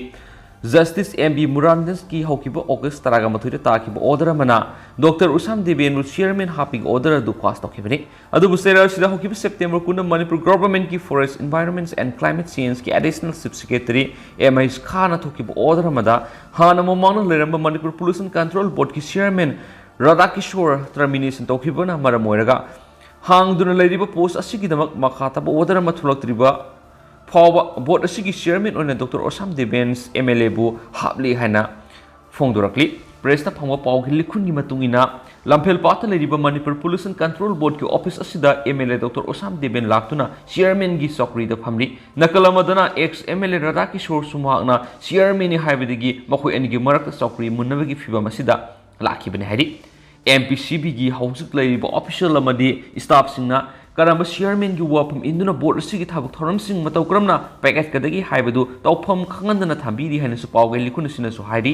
ꯖꯁꯇꯤꯁ ꯑꯦꯝ ꯕꯤ ꯃꯨꯔꯥꯟꯗꯟꯁꯀꯤ ꯍꯧꯈꯤꯕ ꯑꯣꯒꯁ ꯇꯔꯥꯒ ꯃꯥꯊꯣꯏꯗ ꯇꯥꯈꯤꯕ ꯑꯣꯔꯗꯔ ꯑꯃꯅ ꯗꯣꯛꯇꯔ ꯎꯁꯥꯝ ꯗꯦꯕꯦꯟꯕꯨ ꯆꯤꯌꯔꯃꯦꯟ ꯍꯥꯞꯄꯒꯤ ꯑꯣꯔꯗꯔ ꯑꯗꯨ ꯄꯥꯁ ꯇꯧꯈꯤꯕꯅꯤ꯫ ꯑꯗꯨꯕꯨ ꯆꯩꯔꯥꯛ ꯑꯁꯤꯗ ꯍꯧꯈꯤꯕ ꯁꯦꯞꯇꯦꯝꯕꯔ ꯀꯨꯟꯗ ꯃꯅꯤꯄꯨꯔ ꯒꯣꯚꯔꯟꯃꯦꯟꯠꯀꯤ ꯐꯣꯔꯦꯁ, ꯏꯟꯚꯥꯏꯔꯣꯟꯃꯦꯟꯠ ꯑꯦꯟ ꯀ꯭ꯂꯥꯏꯃꯦꯠ ꯆꯦꯟꯖꯀꯤ additional chief secretary M H ꯈꯥꯅ ꯊꯣꯛꯈꯤꯕ ꯑꯣꯔꯗꯔ ꯑꯃꯗ ꯍꯥꯟꯅ ꯃꯃꯥꯡꯗ ꯂꯩꯔꯝꯕ ꯃꯅꯤꯄꯨꯔ ꯄꯣꯂꯨꯁꯟ ꯀꯟꯇ꯭ꯔꯣꯜ ꯕꯣꯔꯗꯀꯤ ꯆꯤꯌꯔꯃꯦꯟ ꯔꯥꯙꯥꯀꯤꯁꯣꯔ ꯇꯔꯃꯤꯅꯦꯁꯟ ꯇꯧꯈꯤꯕꯅ ꯃꯔꯝ ꯑꯣꯏꯔꯒ ꯍꯥꯡꯗꯨꯅ ꯂꯩꯔꯤꯕ ꯄꯣꯁ ꯑꯁꯤꯒꯤꯗꯃꯛ ꯃꯈꯥ ꯇꯥꯕ ꯑꯣꯔꯗꯔ ꯑꯃ ꯊꯣꯛꯂꯛꯇ꯭ꯔꯤꯕ ꯐꯥꯎꯕ ꯕꯣꯔꯗ ꯑꯁꯤꯒꯤ ꯆꯤꯌꯔꯃꯦꯟ ꯑꯣꯏꯅ ꯗꯣꯛꯇꯔ ꯑꯣꯁꯥꯝ ꯗꯦꯕꯦꯟꯁ ꯑꯦꯝ ꯑꯦꯜ ꯑꯦꯕꯨ ꯍꯥꯞꯂꯤ ꯍꯥꯏꯅ ꯐꯣꯡꯗꯣꯔꯛꯂꯤ꯫ ꯄ꯭ꯔꯦꯁꯇ ꯐꯪꯕ ꯄꯥꯎꯒꯤ ꯂꯤꯈꯨꯟꯒꯤ ꯃꯇꯨꯡ ꯏꯟꯅ, ꯂꯝꯐꯦꯜꯄꯥꯠꯇ ꯂꯩꯔꯤꯕ ꯃꯅꯤꯄꯨꯔ ꯄꯣꯂꯨꯁꯟ ꯀꯟꯇ꯭ꯔꯣꯜ ꯕꯣꯔꯗꯀꯤ ꯑꯣꯐꯤꯁ ꯑꯁꯤꯗ M L A doctor ꯑꯣꯁꯥꯝ Deben ꯂꯥꯛꯇꯨꯅ ꯆꯤꯌꯔꯃꯦꯟꯒꯤ ꯆꯧꯀ꯭ꯔꯤꯗ ꯐꯝꯂꯤ꯫ ꯅꯥꯀꯜ ꯑꯃꯗꯅ ꯑꯦꯛꯁ ꯑꯦꯝ ꯑꯦꯜ ꯑꯦ ꯔꯥꯙꯥꯀꯤꯁꯣꯔꯁꯨ ꯃꯍꯥꯛꯅ ꯆꯤꯌꯔꯃꯦꯟꯅꯤ ꯍꯥꯏꯕꯗꯒꯤ ꯃꯈꯣꯏ ꯑꯅꯤꯒꯤ ꯃꯔꯛꯇ ꯆꯧꯀ꯭ꯔꯤ ꯃꯨꯟꯅꯕꯒꯤ ꯐꯤꯚꯝ ꯑꯁꯤꯗ ꯂꯥꯛꯈꯤꯕꯅꯤ ꯍꯥꯏꯔꯤ꯫ ꯑꯦꯝ ꯄꯤ ꯁꯤ ꯕꯤꯒꯤ ꯍꯧꯖꯤꯛ ꯂꯩꯔꯤꯕ ꯑꯣꯐꯤꯁꯤꯌꯦꯜ ꯑꯃꯗꯤ ꯁ꯭ꯇꯥꯐꯁꯤꯡꯅ ꯀꯔꯝꯕ ꯆꯤꯌꯔꯃꯦꯟꯒꯤ ꯋꯥꯐꯝ ꯏꯟꯗꯨꯅ ꯕꯣꯔꯗ ꯑꯁꯤꯒꯤ ꯊꯕꯛ ꯊꯧꯔꯝꯁꯤꯡ ꯃꯇꯧ ꯀꯔꯝꯅ ꯄꯥꯏꯈꯠꯀꯗꯒꯦ ꯍꯥꯏꯕꯗꯨ ꯇꯧꯐꯝ ꯈꯪꯍꯟꯗꯅ ꯊꯝꯕꯤꯔꯤ ꯍꯥꯏꯅꯁꯨ ꯄꯥꯎꯒꯤ ꯂꯤꯈꯨꯟ ꯑꯁꯤꯅꯁꯨ ꯍꯥꯏꯔꯤ꯫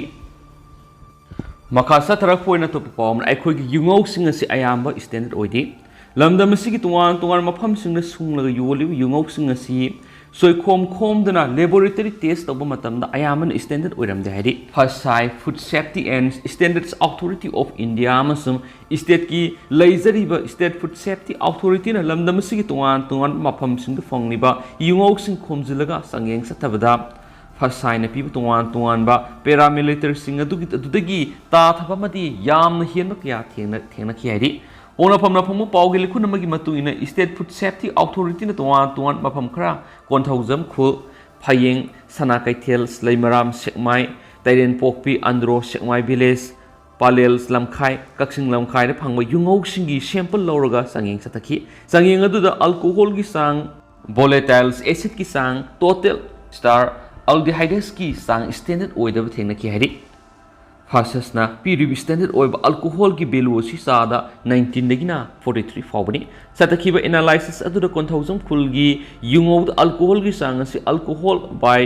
ꯃꯈꯥ ꯆꯠꯊꯔꯛꯄ ꯑꯣꯏꯅ ꯑꯇꯣꯞꯄ ꯄꯥꯎ ꯑꯃꯅ, ꯑꯩꯈꯣꯏꯒꯤ ꯌꯨꯉꯧꯁꯤꯡ ꯑꯁꯤ ꯑꯌꯥꯝꯕ ꯏꯁꯇꯦꯟꯗꯔꯠ ꯑꯣꯏꯗꯦ꯫ ꯂꯝꯗꯝ ꯑꯁꯤꯒꯤ ꯇꯣꯉꯥꯟ ꯇꯣꯉꯥꯟꯕ ꯃꯐꯝꯁꯤꯡꯗ ꯁꯨꯡꯂꯒ ꯌꯣꯜꯂꯤꯕ ꯌꯨꯉꯧꯁꯤꯡ ꯑꯁꯤ ꯁꯣꯏꯈꯣꯝ ꯈꯣꯝꯗꯨꯅ ꯂꯦꯕꯣꯔꯦꯇꯔꯤ ꯇꯦꯁ ꯇꯧꯕ ꯃꯇꯝꯗ ꯑꯌꯥꯝꯕꯅ ꯏꯁꯇꯦꯟꯗꯔꯠ ꯑꯣꯏꯔꯝꯗꯦ ꯍꯥꯏꯔꯤ꯫ ꯐꯁꯥꯏ, Food Safety and Standards Authority of India ꯑꯃꯁꯨꯡ ꯏꯁꯇꯦꯠꯀꯤ ꯂꯩꯖꯔꯤꯕ ꯏꯁꯇꯦꯠ ꯐꯨꯗ ꯁꯦꯐꯇꯤ ꯑꯣꯊꯣꯔꯤꯇꯤꯅ ꯂꯝꯗꯝ ꯑꯁꯤꯒꯤ ꯇꯣꯉꯥꯟ ꯇꯣꯉꯥꯟꯕ ꯃꯐꯝꯁꯤꯡꯗ ꯐꯪꯂꯤꯕ ꯌꯨꯉꯧꯁꯤꯡ ꯈꯣꯝꯖꯤꯜꯂꯒ ꯆꯥꯡꯌꯦꯡ ꯆꯠꯊꯕꯗ ꯐꯁꯥꯏꯅ ꯄꯤꯕ ꯇꯣꯉꯥꯟ ꯇꯣꯉꯥꯟꯕ ꯄꯦꯔꯥꯃꯤꯂꯤꯇꯔꯁꯤꯡ ꯑꯗꯨꯒꯤ, ꯑꯗꯨꯗꯒꯤ ꯇꯥꯊꯕ ꯑꯃꯗꯤ ꯌꯥꯝꯅ ꯍꯦꯟꯕ ꯀꯌꯥ ꯊꯦꯡꯅ-, ꯊꯦꯡꯅꯈꯤ ꯍꯥꯏꯔꯤ꯫ ꯄꯣꯛꯅꯐꯝꯅ ꯐꯪꯕ ꯄꯥꯎꯒꯤ ꯂꯤꯈꯨꯟ ꯑꯃꯒꯤ ꯃꯇꯨꯡ ꯏꯟꯅ, ꯏꯁꯇꯦꯠ ꯐꯨꯗ ꯁꯦꯐꯇꯤ ꯑꯣꯊꯣꯔꯤꯇꯤꯅ ꯇꯣꯉꯥꯟ ꯇꯣꯉꯥꯟꯕ ꯃꯐꯝ ꯈꯔ, ꯀꯣꯟꯊꯧꯖꯝ ꯈꯨꯜ, ꯐꯌꯦꯡ, ꯁꯅꯥ ꯀꯩꯊꯦꯜ, ꯂꯩꯃꯔꯥꯝ, ꯁꯦꯛꯃꯥꯏ, ꯇꯩꯔꯦꯟꯄꯣꯛꯄꯤ, ꯑꯟꯗ꯭ꯔꯣ, ꯁꯦꯛꯃꯥꯏ ꯚꯤꯂꯦꯖ, ꯄꯥꯂꯦꯜ ꯂꯝꯈꯥꯏ, ꯀꯛꯆꯤꯡ ꯂꯝꯈꯥꯏꯗ ꯐꯪꯕ ꯌꯨꯉꯧꯁꯤꯡꯒꯤ ꯁꯦꯝꯄꯜ ꯂꯧꯔꯒ ꯆꯥꯡꯌꯦꯡ ꯆꯠꯊꯈꯤ꯫ ꯆꯥꯡꯌꯦꯡ ꯑꯗꯨꯗ ꯑꯜꯀꯣꯍꯣꯜꯒꯤ ꯆꯥꯡ, ꯚꯣꯂꯦꯇꯥꯏꯜꯁ ꯑꯦꯁꯤꯗꯀꯤ ꯆꯥꯡ, ꯇꯣꯇꯦꯜ ꯁ꯭ꯇꯥꯔ ꯑꯜꯗꯤꯍꯥꯏꯗꯁꯀꯤ ꯆꯥꯡ ꯁ꯭ꯇꯦꯟꯗꯔꯠ ꯑꯣꯏꯗꯕ ꯊꯦꯡꯅꯈꯤ ꯍꯥꯏꯔꯤ꯫ ꯐꯥꯁꯁꯅ ꯄꯤꯔꯤꯕ ꯁ꯭ꯇꯦꯟꯗꯔꯠ ꯑꯣꯏꯕ ꯑꯜꯀꯣꯍꯣꯜꯒꯤ ꯚꯦꯂꯨ ꯑꯁꯤ ꯆꯥꯗ ꯅꯥꯏꯟꯇꯤꯟꯗꯒꯤꯅ ꯐꯣꯔꯇꯤ ꯊ꯭ꯔꯤ ꯐꯥꯎꯕꯅꯤ꯫ ꯆꯠꯊꯈꯤꯕ ꯑꯦꯅꯥꯂꯥꯏꯁꯤꯁ ꯑꯗꯨꯗ ꯀꯣꯟꯊꯧꯖꯝ ꯈꯨꯜꯒꯤ ꯌꯨꯉꯧꯗ ꯑꯜꯀꯣꯍꯣꯜꯒꯤ ꯆꯥꯡ ꯑꯁꯤ alcohol by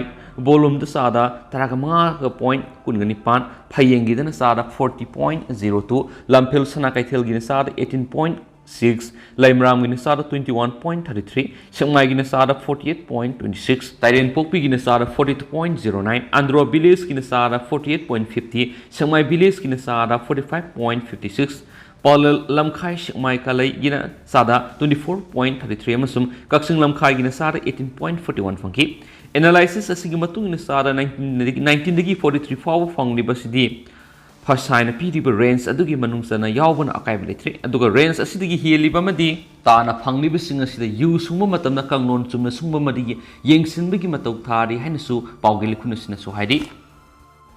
volumeꯗ ꯆꯥꯗ ꯇꯔꯥꯒ ꯃꯉꯥꯒ ꯄꯣꯏꯟ ꯀꯨꯟꯒ ꯅꯤꯄꯥꯟ, ꯐꯌꯦꯡꯒꯤꯗꯅ ꯆꯥꯗ forty point zero two, ꯂꯝꯐꯦꯜ ꯁꯅꯥ ꯀꯩꯊꯦꯜꯒꯤꯅ ꯆꯥꯗ eighteen point six, ꯂꯩꯃꯔꯥꯝꯒꯤꯅ ꯆꯥꯗ twenty one point thirty three, ꯁꯦꯛꯃꯥꯏꯒꯤꯅ ꯆꯥꯗ forty eight point twenty six, ꯇꯥꯏꯔꯦꯟꯄꯣꯛꯄꯤꯒꯤꯅ ꯆꯥꯗ forty two point zero nine, Andro ꯚꯤꯂꯦꯖꯀꯤꯅ ꯆꯥꯗ forty eight point fifty, ꯁꯦꯛꯃꯥꯏ ꯚꯤꯂꯦꯖꯀꯤꯅ ꯆꯥꯗ forty five point fifty six, ꯄꯥꯂꯦꯜ ꯂꯝꯈꯥꯏ ꯁꯦꯛꯃꯥꯏ ꯀꯥꯂꯩꯒꯤꯅ ꯆꯥꯗ twenty four point thirty three ꯑꯃꯁꯨꯡ ꯀꯛꯆꯤꯡ ꯂꯝꯈꯥꯏꯒꯤꯅ ꯆꯥꯗ eighteen point forty one ꯐꯪꯈꯤ꯫ Analysis ꯑꯁꯤꯒꯤ ꯃꯇꯨꯡ ꯏꯟꯅ ꯆꯥꯗ ꯅꯥꯏꯟꯇꯤꯟꯗꯒꯤ, ꯅꯥꯏꯟꯇꯤꯟꯗꯒꯤ ꯐꯣꯔꯇꯤ ꯊ꯭ꯔꯤ ꯐꯥꯎꯕ ꯐꯪꯂꯤꯕ ꯑꯁꯤꯗꯤ ꯐꯁꯥꯏꯅ ꯄꯤꯔꯤꯕ ꯔꯦꯟꯖ ꯑꯗꯨꯒꯤ ꯃꯅꯨꯡ ꯆꯟꯅ ꯌꯥꯎꯕꯅ ꯑꯀꯥꯏꯕ ꯂꯩꯇ꯭ꯔꯦ꯫ ꯑꯗꯨꯒ ꯔꯦꯟꯖ ꯑꯁꯤꯗꯒꯤ ꯍꯦꯜꯂꯤꯕ ꯑꯃꯗꯤ ꯇꯥꯅ ꯐꯪꯂꯤꯕꯁꯤꯡ ꯑꯁꯤꯗ ꯌꯨ ꯁꯨꯡꯕ ꯃꯇꯝꯗ ꯀꯥꯡꯂꯣꯟ ꯆꯨꯝꯅ ꯁꯨꯡꯕ ꯑꯃꯗꯤ ꯌꯦꯡꯁꯤꯟꯕꯒꯤ ꯃꯊꯧ ꯇꯥꯔꯤ ꯍꯥꯏꯅꯁꯨ ꯄꯥꯎꯒꯤ ꯂꯤꯈꯨꯟ ꯑꯁꯤꯅꯁꯨ ꯍꯥꯏꯔꯤ꯫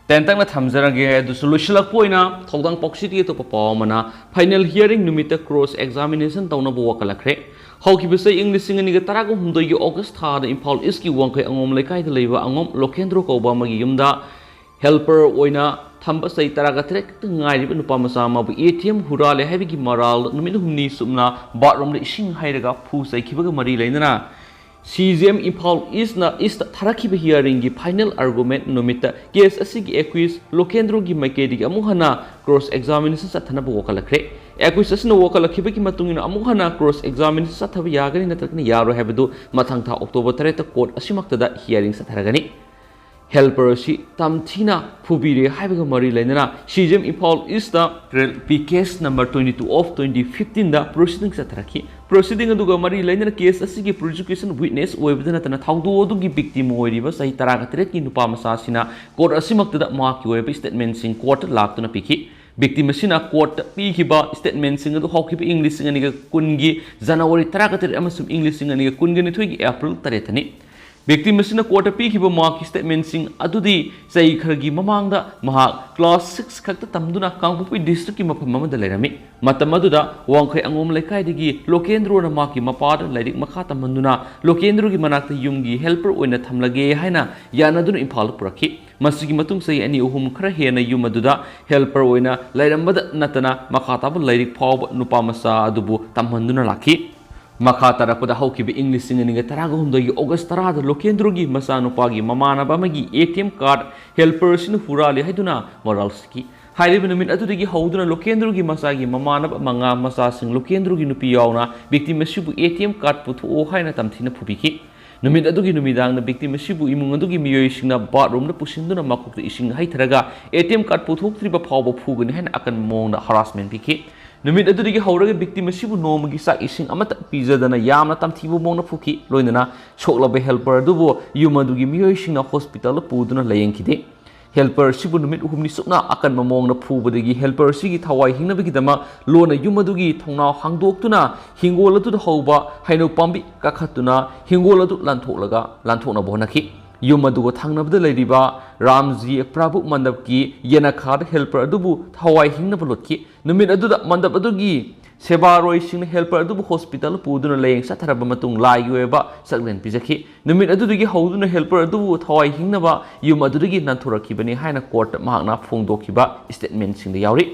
ꯇꯦꯟꯇꯛꯅ ꯊꯝꯖꯔꯒꯦ꯫ ꯑꯗꯨꯁꯨ ꯂꯣꯏꯁꯤꯜꯂꯛꯄ ꯑꯣꯏꯅ ꯊꯧꯗꯥꯡ ꯄꯥꯎꯁꯤꯗꯒꯤ ꯑꯇꯣꯞꯄ ꯄꯥꯎ ꯑꯃꯅ, ꯐꯥꯏꯅꯦꯜ ꯍꯤꯌꯥꯔꯤꯡ ꯅꯨꯃꯤꯠꯇ ꯀ꯭ꯔꯣꯁ ꯑꯦꯛꯖꯥꯃꯤꯅꯦꯁꯟ ꯇꯧꯅꯕ ꯋꯥꯀꯠꯂꯛꯈ꯭ꯔꯦ꯫ ꯍꯧꯈꯤꯕ ꯆꯍꯤ ꯏꯪ ꯂꯤꯁꯤꯡ ꯑꯅꯤꯒ ꯇꯔꯥꯒ ꯍꯨꯝꯗꯣꯏꯒꯤ ꯑꯣꯒꯁ ꯊꯥꯗ ꯏꯝꯐꯥꯜ ꯏꯁꯀꯤ ꯋꯥꯡꯈꯩ ꯑꯉꯣꯝ ꯂꯩꯀꯥꯏꯗ ꯂꯩꯕ ꯑꯉꯣꯝ ꯂꯣꯀꯦꯟꯗ꯭ꯔꯣ ꯀꯧꯕ ꯑꯃꯒꯤ ꯌꯨꯝꯗ ꯍꯦꯜꯄꯔ ꯑꯣꯏꯅ ꯊꯝꯕ ꯆꯍꯤ ꯇꯔꯥꯒ ꯇꯔꯦꯠ ꯈꯛꯇ ꯉꯥꯏꯔꯤꯕ ꯅꯨꯄꯥ ꯃꯆꯥ ꯑꯃꯕꯨ ꯑꯦ ꯇꯤ ꯑꯦꯝ ꯍꯨꯔꯥꯜꯂꯦ ꯍꯥꯏꯕꯒꯤ ꯃꯔꯥꯜ ꯅꯨꯃꯤꯠ ꯍꯨꯝꯅꯤ ꯆꯨꯞꯅ ꯕꯥꯠꯔꯨꯝꯗ ꯏꯁꯤꯡ ꯍꯩꯔꯒ ꯐꯨ ꯆꯩꯈꯤꯕꯒ ꯃꯔꯤ ꯂꯩꯅꯅ ꯁꯤ ꯖꯤ ꯑꯦꯝ ꯏꯝꯐꯥꯜ ꯏꯁꯅ ꯏꯁꯇ ꯊꯥꯔꯛꯈꯤꯕ ꯍꯤꯌꯥꯔꯤꯡꯒꯤ ꯐꯥꯏꯅꯦꯜ ꯑꯥꯔꯒꯨꯃꯦꯟ ꯅꯨꯃꯤꯠꯇ ꯀꯦꯁ ꯑꯁꯤꯒꯤ ꯑꯦꯀ꯭ꯌꯨꯁ ꯂꯣꯀꯦꯟꯗ꯭ꯔꯣꯒꯤ ꯃꯥꯏꯀꯩꯗꯒꯤ ꯑꯃꯨꯛ ꯍꯟꯅ ꯀ꯭ꯔꯣꯁ ꯑꯦꯛꯖꯥꯃꯤꯅꯦꯁꯟ ꯆꯠꯊꯅꯕ ꯋꯥꯀꯠꯂꯛꯈ꯭ꯔꯦ꯫ ꯑꯦꯀ꯭ꯌꯨꯁ ꯑꯁꯤꯅ ꯋꯥꯀꯠꯂꯛꯈꯤꯕꯒꯤ ꯃꯇꯨꯡ ꯏꯟꯅ ꯑꯃꯨꯛ ꯍꯟꯅ ꯀ꯭ꯔꯣꯁ ꯑꯦꯛꯖꯥꯃꯤꯅꯦꯁꯟ ꯆꯠꯊꯕ ꯌꯥꯒꯅꯤ ꯅꯠꯇ꯭ꯔꯒꯅ ꯌꯥꯔꯣꯏ ꯍꯥꯏꯕꯗꯨ ꯃꯊꯪ ꯊꯥ ꯑꯣꯛꯇꯣꯕꯔ ꯇꯔꯦꯠꯇ ꯀꯣꯔꯠ ꯑꯁꯤꯃꯛꯇꯗ ꯍꯤꯌꯥꯔꯤꯡ ꯆꯠꯊꯔꯒꯅꯤ꯫ ꯍꯦꯜꯄꯔ ꯑꯁꯤ ꯇꯝꯊꯤꯅ ꯐꯨꯕꯤꯔꯦ ꯍꯥꯏꯕꯒ ꯃꯔꯤ ꯂꯩꯅꯅ C G M Imphal east P case number twenty two of twenty ꯐꯤꯐꯇꯤꯟꯗ ꯄ꯭ꯔꯣꯁꯤꯗꯤꯡ ꯆꯠꯊꯔꯛꯈꯤ꯫ ꯄ꯭ꯔꯣꯁꯤꯗꯤꯡ ꯑꯗꯨꯒ ꯃꯔꯤ ꯂꯩꯅꯅ ꯀꯦꯁ ꯑꯁꯤꯒꯤ ꯄ꯭ꯔꯣꯁꯤꯀ꯭ꯌꯨꯁꯟ ꯋꯤꯠꯅꯦꯁ ꯑꯣꯏꯕꯗ ꯅꯠꯇꯅ ꯊꯧꯗꯣꯛ ꯑꯗꯨꯒꯤ ꯕꯤꯛꯇꯤꯝ ꯑꯣꯏꯔꯤꯕ ꯆꯍꯤ ꯇꯔꯥꯒ ꯇꯔꯦꯠꯀꯤ ꯅꯨꯄꯥ ꯃꯆꯥ ꯑꯁꯤꯅ ꯀꯣꯔꯠ ꯑꯁꯤꯃꯛꯇꯗ ꯃꯍꯥꯛꯀꯤ ꯑꯣꯏꯕ ꯁ꯭ꯇꯦꯠꯃꯦꯟꯁꯤꯡ ꯀꯣꯔꯠꯇ ꯂꯥꯛꯇꯨꯅ ꯄꯤꯈꯤ꯫ ꯕꯤꯛꯇꯤꯝ ꯑꯁꯤꯅ ꯀꯣꯔꯠꯇ ꯄꯤꯈꯤꯕ ꯁ꯭ꯇꯦꯠꯃꯦꯟꯁꯤꯡ ꯑꯗꯨ ꯍꯧꯈꯤꯕ ꯏꯪ ꯂꯤꯁꯤꯡ ꯑꯅꯤꯒ ꯀꯨꯟꯒꯤ ꯖꯅꯋꯥꯔꯤ ꯇꯔꯥꯒ ꯇꯔꯦꯠ ꯑꯃꯁꯨꯡ ꯏꯪ ꯂꯤꯁꯤꯡ ꯑꯅꯤꯒ ꯀꯨꯟꯒ ꯅꯤꯊꯣꯏꯒꯤ ꯑꯦꯄ꯭ꯔꯤꯜ ꯇꯔꯦꯠꯇꯅꯤ꯫ ꯕꯤꯛꯇꯤꯝ ꯑꯁꯤꯅ ꯀꯣꯔꯠꯇ ꯄꯤꯈꯤꯕ ꯃꯍꯥꯛꯀꯤ ꯁ꯭ꯇꯦꯠꯃꯦꯟꯁꯤꯡ ꯑꯗꯨꯗꯤ ꯆꯍꯤ ꯈꯔꯒꯤ ꯃꯃꯥꯡꯗ ꯃꯍꯥꯛ ꯀ꯭ꯂꯥꯁ ꯁꯤꯛꯁ ꯈꯛꯇ ꯇꯝꯗꯨꯅ ꯀꯥꯡꯄꯣꯛꯄꯤ ꯗꯤꯁꯇ꯭ꯔꯤꯛꯀꯤ ꯃꯐꯝ ꯑꯃꯗ ꯂꯩꯔꯝꯃꯤ꯫ ꯃꯇꯝ ꯑꯗꯨꯗ ꯋꯥꯡꯈꯩ ꯑꯉꯣꯝ ꯂꯩꯀꯥꯏꯗꯒꯤ ꯂꯣꯀꯦꯟꯗ꯭ꯔꯣꯅ ꯃꯍꯥꯛꯀꯤ ꯃꯄꯥꯗ ꯂꯥꯏꯔꯤꯛ ꯃꯈꯥ ꯇꯝꯍꯟꯗꯨꯅ ꯂꯣꯀꯦꯟꯗ꯭ꯔꯣꯒꯤ ꯃꯅꯥꯛꯇ ꯌꯨꯝꯒꯤ ꯍꯦꯜꯄꯔ ꯑꯣꯏꯅ ꯊꯝꯂꯒꯦ ꯍꯥꯏꯅ ꯌꯥꯅꯗꯨꯅ ꯏꯝꯐꯥꯜꯗ ꯄꯨꯔꯛꯈꯤ꯫ ꯃꯁꯤꯒꯤ ꯃꯇꯨꯡ ꯆꯍꯤ ꯑꯅꯤ ꯑꯍꯨꯝ ꯈꯔ ꯍꯦꯟꯅ ꯌꯨꯝ ꯑꯗꯨꯗ ꯍꯦꯜꯄꯔ ꯑꯣꯏꯅ ꯂꯩꯔꯝꯕꯗ ꯅꯠꯇꯅ ꯃꯈꯥ ꯇꯥꯕ ꯂꯥꯏꯔꯤꯛ ꯐꯥꯎꯕ ꯅꯨꯄꯥ ꯃꯆꯥ ꯑꯗꯨꯕꯨ ꯇꯝꯍꯟꯗꯨꯅ ꯂꯥꯛꯈꯤ꯫ ꯃꯈꯥ ꯇꯥꯔꯛꯄꯗ ꯍꯧꯈꯤꯕ ꯏꯪ ꯂꯤꯁꯤꯡ ꯑꯅꯤꯒ ꯇꯔꯥꯒ ꯍꯨꯝꯗꯣꯏꯒꯤ ꯑꯣꯒꯁ ꯇꯔꯥꯗ ꯂꯣꯀꯦꯟꯗ꯭ꯔꯣꯒꯤ ꯃꯆꯥꯅꯨꯄꯥꯒꯤ ꯃꯃꯥꯟꯅꯕ ꯑꯃꯒꯤ A T M card helper ꯑꯁꯤꯅ ꯍꯨꯔꯥꯜꯂꯤ ꯍꯥꯏꯗꯨꯅ ꯃꯔꯥꯜ ꯁꯤꯈꯤ꯫ ꯍꯥꯏꯔꯤꯕ ꯅꯨꯃꯤꯠ ꯑꯗꯨꯗꯒꯤ ꯍꯧꯗꯨꯅ ꯂꯣꯀꯦꯟꯗ꯭ꯔꯣꯒꯤ ꯃꯆꯥꯒꯤ ꯃꯃꯥꯟꯅꯕ ꯃꯉꯥ, ꯃꯆꯥꯁꯤꯡ ꯂꯣꯀꯦꯟꯗ꯭ꯔꯣꯒꯤ ꯅꯨꯄꯤ ꯌꯥꯎꯅ ꯕꯤꯛꯇꯤꯝ ꯑꯁꯤꯕꯨ ꯑꯦ ꯇꯤ ꯑꯦꯝ ꯀꯥꯔꯗ ꯄꯨꯊꯣꯛꯑꯣ ꯍꯥꯏꯅ ꯇꯝꯊꯤꯅ ꯐꯨꯕꯤꯈꯤ꯫ ꯅꯨꯃꯤꯠ ꯑꯗꯨꯒꯤ ꯅꯨꯃꯤꯗꯥꯡꯗ ꯕꯤꯛꯇꯤꯝ ꯑꯁꯤꯕꯨ ꯏꯃꯨꯡ ꯑꯗꯨꯒꯤ ꯃꯤꯑꯣꯏꯁꯤꯡꯅ ꯕꯥꯠꯔꯨꯝꯗ ꯄꯨꯁꯤꯟꯗꯨꯅ ꯃꯀꯣꯛꯇ ꯏꯁꯤꯡ ꯍꯩꯊꯔꯒ ꯑꯦ ꯇꯤ ꯑꯦꯝ ꯀꯥꯔꯗ ꯄꯨꯊꯣꯛꯇ꯭ꯔꯤꯕ ꯐꯥꯎꯕ ꯐꯨꯒꯅꯤ ꯍꯥꯏꯅ ꯑꯀꯟꯕ ꯃꯑꯣꯡꯗ ꯍꯔꯥꯁꯃꯦꯟ ꯄꯤꯈꯤ꯫ ꯅꯨꯃꯤꯠ ꯑꯗꯨꯗꯒꯤ ꯍꯧꯔꯒ ꯕꯤꯛꯇꯤꯝ ꯑꯁꯤꯕꯨ ꯅꯣꯡꯃꯒꯤ ꯆꯥꯛ ꯏꯁꯤꯡ ꯑꯃꯠꯇ ꯄꯤꯖꯗꯅ ꯌꯥꯝꯅ ꯇꯝꯊꯤꯕ ꯃꯑꯣꯡꯗ ꯐꯨꯈꯤ꯫ ꯂꯣꯏꯅꯅ ꯁꯣꯛꯂꯕ ꯍꯦꯜꯄꯔ ꯑꯗꯨꯕꯨ ꯌꯨꯝ ꯑꯗꯨꯒꯤ ꯃꯤꯑꯣꯏꯁꯤꯡꯅ ꯍꯣꯁꯄꯤꯇꯥꯜꯗ ꯄꯨꯗꯨꯅ ꯂꯥꯌꯦꯡꯈꯤꯗꯦ꯫ ꯍꯦꯜꯄꯔ ꯑꯁꯤꯕꯨ ꯅꯨꯃꯤꯠ ꯍꯨꯝꯅꯤ ꯆꯨꯞꯅ ꯑꯀꯟꯕ ꯃꯑꯣꯡꯗ ꯐꯨꯕꯗꯒꯤ ꯍꯦꯜꯄꯔ ꯑꯁꯤꯒꯤ ꯊꯋꯥꯏ ꯍꯤꯡꯅꯕꯒꯤꯗꯃꯛ ꯂꯣꯟꯅ ꯌꯨꯝ ꯑꯗꯨꯒꯤ ꯊꯣꯡꯅꯥꯎ ꯍꯥꯡꯗꯣꯛꯇꯨꯅ ꯍꯤꯡꯒꯣꯜ ꯑꯗꯨꯗ ꯍꯧꯕ ꯍꯩꯅꯧ ꯄꯥꯝꯕꯤ ꯀꯥꯈꯠꯇꯨꯅ ꯍꯤꯡꯒꯣꯜ ꯑꯗꯨ ꯂꯥꯟꯊꯣꯛꯂꯒ ꯂꯥꯟꯊꯣꯛꯅꯕ ꯍꯣꯠꯅꯈꯤ꯫ ꯌꯨꯝ ꯑꯗꯨꯒ ꯊꯪꯅꯕꯗ ꯂꯩꯔꯤꯕ ꯔꯥꯝꯖꯤ ꯄ꯭ꯔꯚꯨ ꯃꯟꯗꯞꯀꯤ ꯌꯦꯅꯈꯥꯗ ꯍꯦꯜꯄꯔ ꯑꯗꯨꯕꯨ ꯊꯋꯥꯏ ꯍꯤꯡꯅꯕ ꯂꯣꯠꯈꯤ꯫ ꯅꯨꯃꯤꯠ ꯑꯗꯨꯗ ꯃꯟꯗꯞ ꯑꯗꯨꯒꯤ ꯁꯦꯕꯥꯔꯣꯏꯁꯤꯡꯅ helper ꯑꯗꯨꯕꯨ hospital ꯄꯨꯗꯨꯅ ꯂꯥꯌꯦꯡ ꯆꯠꯊꯔꯕ ꯃꯇꯨꯡ ꯂꯥꯏꯒꯤ ꯑꯣꯏꯕ ꯁꯛꯂꯦꯟ ꯄꯤꯖꯈꯤ꯫ ꯅꯨꯃꯤꯠ ꯑꯗꯨꯗꯒꯤ ꯍꯧꯗꯨꯅ helper ꯑꯗꯨꯕꯨ ꯊꯋꯥꯏ ꯍꯤꯡꯅꯕ ꯌꯨꯝ ꯑꯗꯨꯗꯒꯤ ꯅꯥꯟꯊꯣꯔꯛꯈꯤꯕꯅꯤ ꯍꯥꯏꯅ court ꯃꯍꯥꯛꯅ ꯐꯣꯡꯗꯣꯛꯈꯤꯕ statementꯁꯤꯡꯗ ꯌꯥꯎꯔꯤ꯫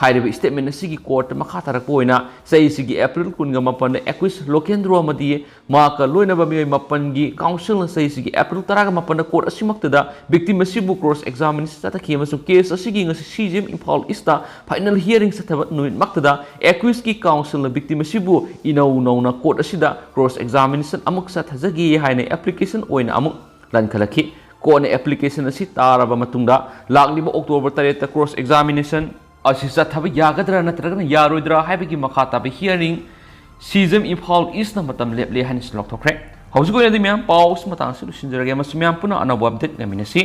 ꯍꯥꯏꯔꯤꯕ statement ꯑꯁꯤꯒꯤ court ꯃꯈꯥ ꯇꯥꯔꯛꯄ ꯑꯣꯏꯅ ꯆꯍꯤꯁꯤꯒꯤ April ꯀꯨꯟꯒ ꯃꯥꯄꯟꯗ accused ꯂꯣꯀꯦꯟꯗ꯭ꯔꯣ ꯑꯃꯗꯤ ꯃꯍꯥꯛꯀ ꯂꯣꯏꯅꯕ ꯃꯤꯑꯣꯏ ꯃꯥꯄꯟꯒꯤ counsel ꯆꯍꯤꯁꯤꯒꯤ April ꯇꯔꯥꯒ ꯃꯥꯄꯟꯗ court ꯑꯁꯤꯃꯛꯇꯗ victim ꯑꯁꯤꯕꯨ cross examination ꯆꯠꯊꯈꯤ ꯑꯃꯁꯨꯡ case ꯑꯁꯤꯒꯤ ꯉꯁꯤ CJM Imphal East final hearing ꯆꯠꯊꯕ ꯅꯨꯃꯤꯠꯃꯛꯇꯗ accused ꯀꯤ counsel ꯅ victim ꯑꯁꯤꯕꯨ ꯏꯅꯧ ꯅꯧꯅ court ꯑꯁꯤꯗ cross examination ꯑꯃꯨꯛ ꯆꯠꯊꯖꯒꯦ ꯍꯥꯏꯅ application ꯑꯣꯏꯅ ꯑꯃꯨꯛ ꯂꯟꯈꯠꯂꯛꯈꯤ꯫ Court ꯅ application ꯑꯁꯤ ꯇꯥꯔꯕ ꯃꯇꯨꯡꯗ ꯂꯥꯛꯂꯤꯕ October ꯇꯔꯦꯠꯇ cross examination ꯑꯁꯤ ꯆꯠꯊꯕ ꯌꯥꯒꯗ꯭ꯔꯥ ꯅꯠꯇ꯭ꯔꯒꯅ ꯌꯥꯔꯣꯏꯗ꯭ꯔꯥ ꯍꯥꯏꯕꯒꯤ ꯃꯈꯥ ꯇꯥꯕ hearing CJM ꯏꯝꯐꯥꯜ East ꯅ ꯃꯇꯝ ꯂꯦꯞꯂꯦ ꯍꯥꯏꯅꯁꯨ ꯂꯥꯎꯊꯣꯛꯈ꯭ꯔꯦ꯫ ꯍꯧꯖꯤꯛ ꯑꯣꯏꯅꯗꯤ ꯃꯌꯥꯝ ꯄꯥꯎ ꯑꯁꯤ ꯃꯇꯥꯡ ꯑꯁꯤ ꯂꯣꯏꯁꯤꯟꯖꯔꯒꯦ꯫ ꯃꯁꯤ ꯃꯌꯥꯝ ꯄꯨꯟꯅ ꯑꯅꯧꯕ update ꯉꯥꯏꯃꯤꯟꯅꯁꯤ꯫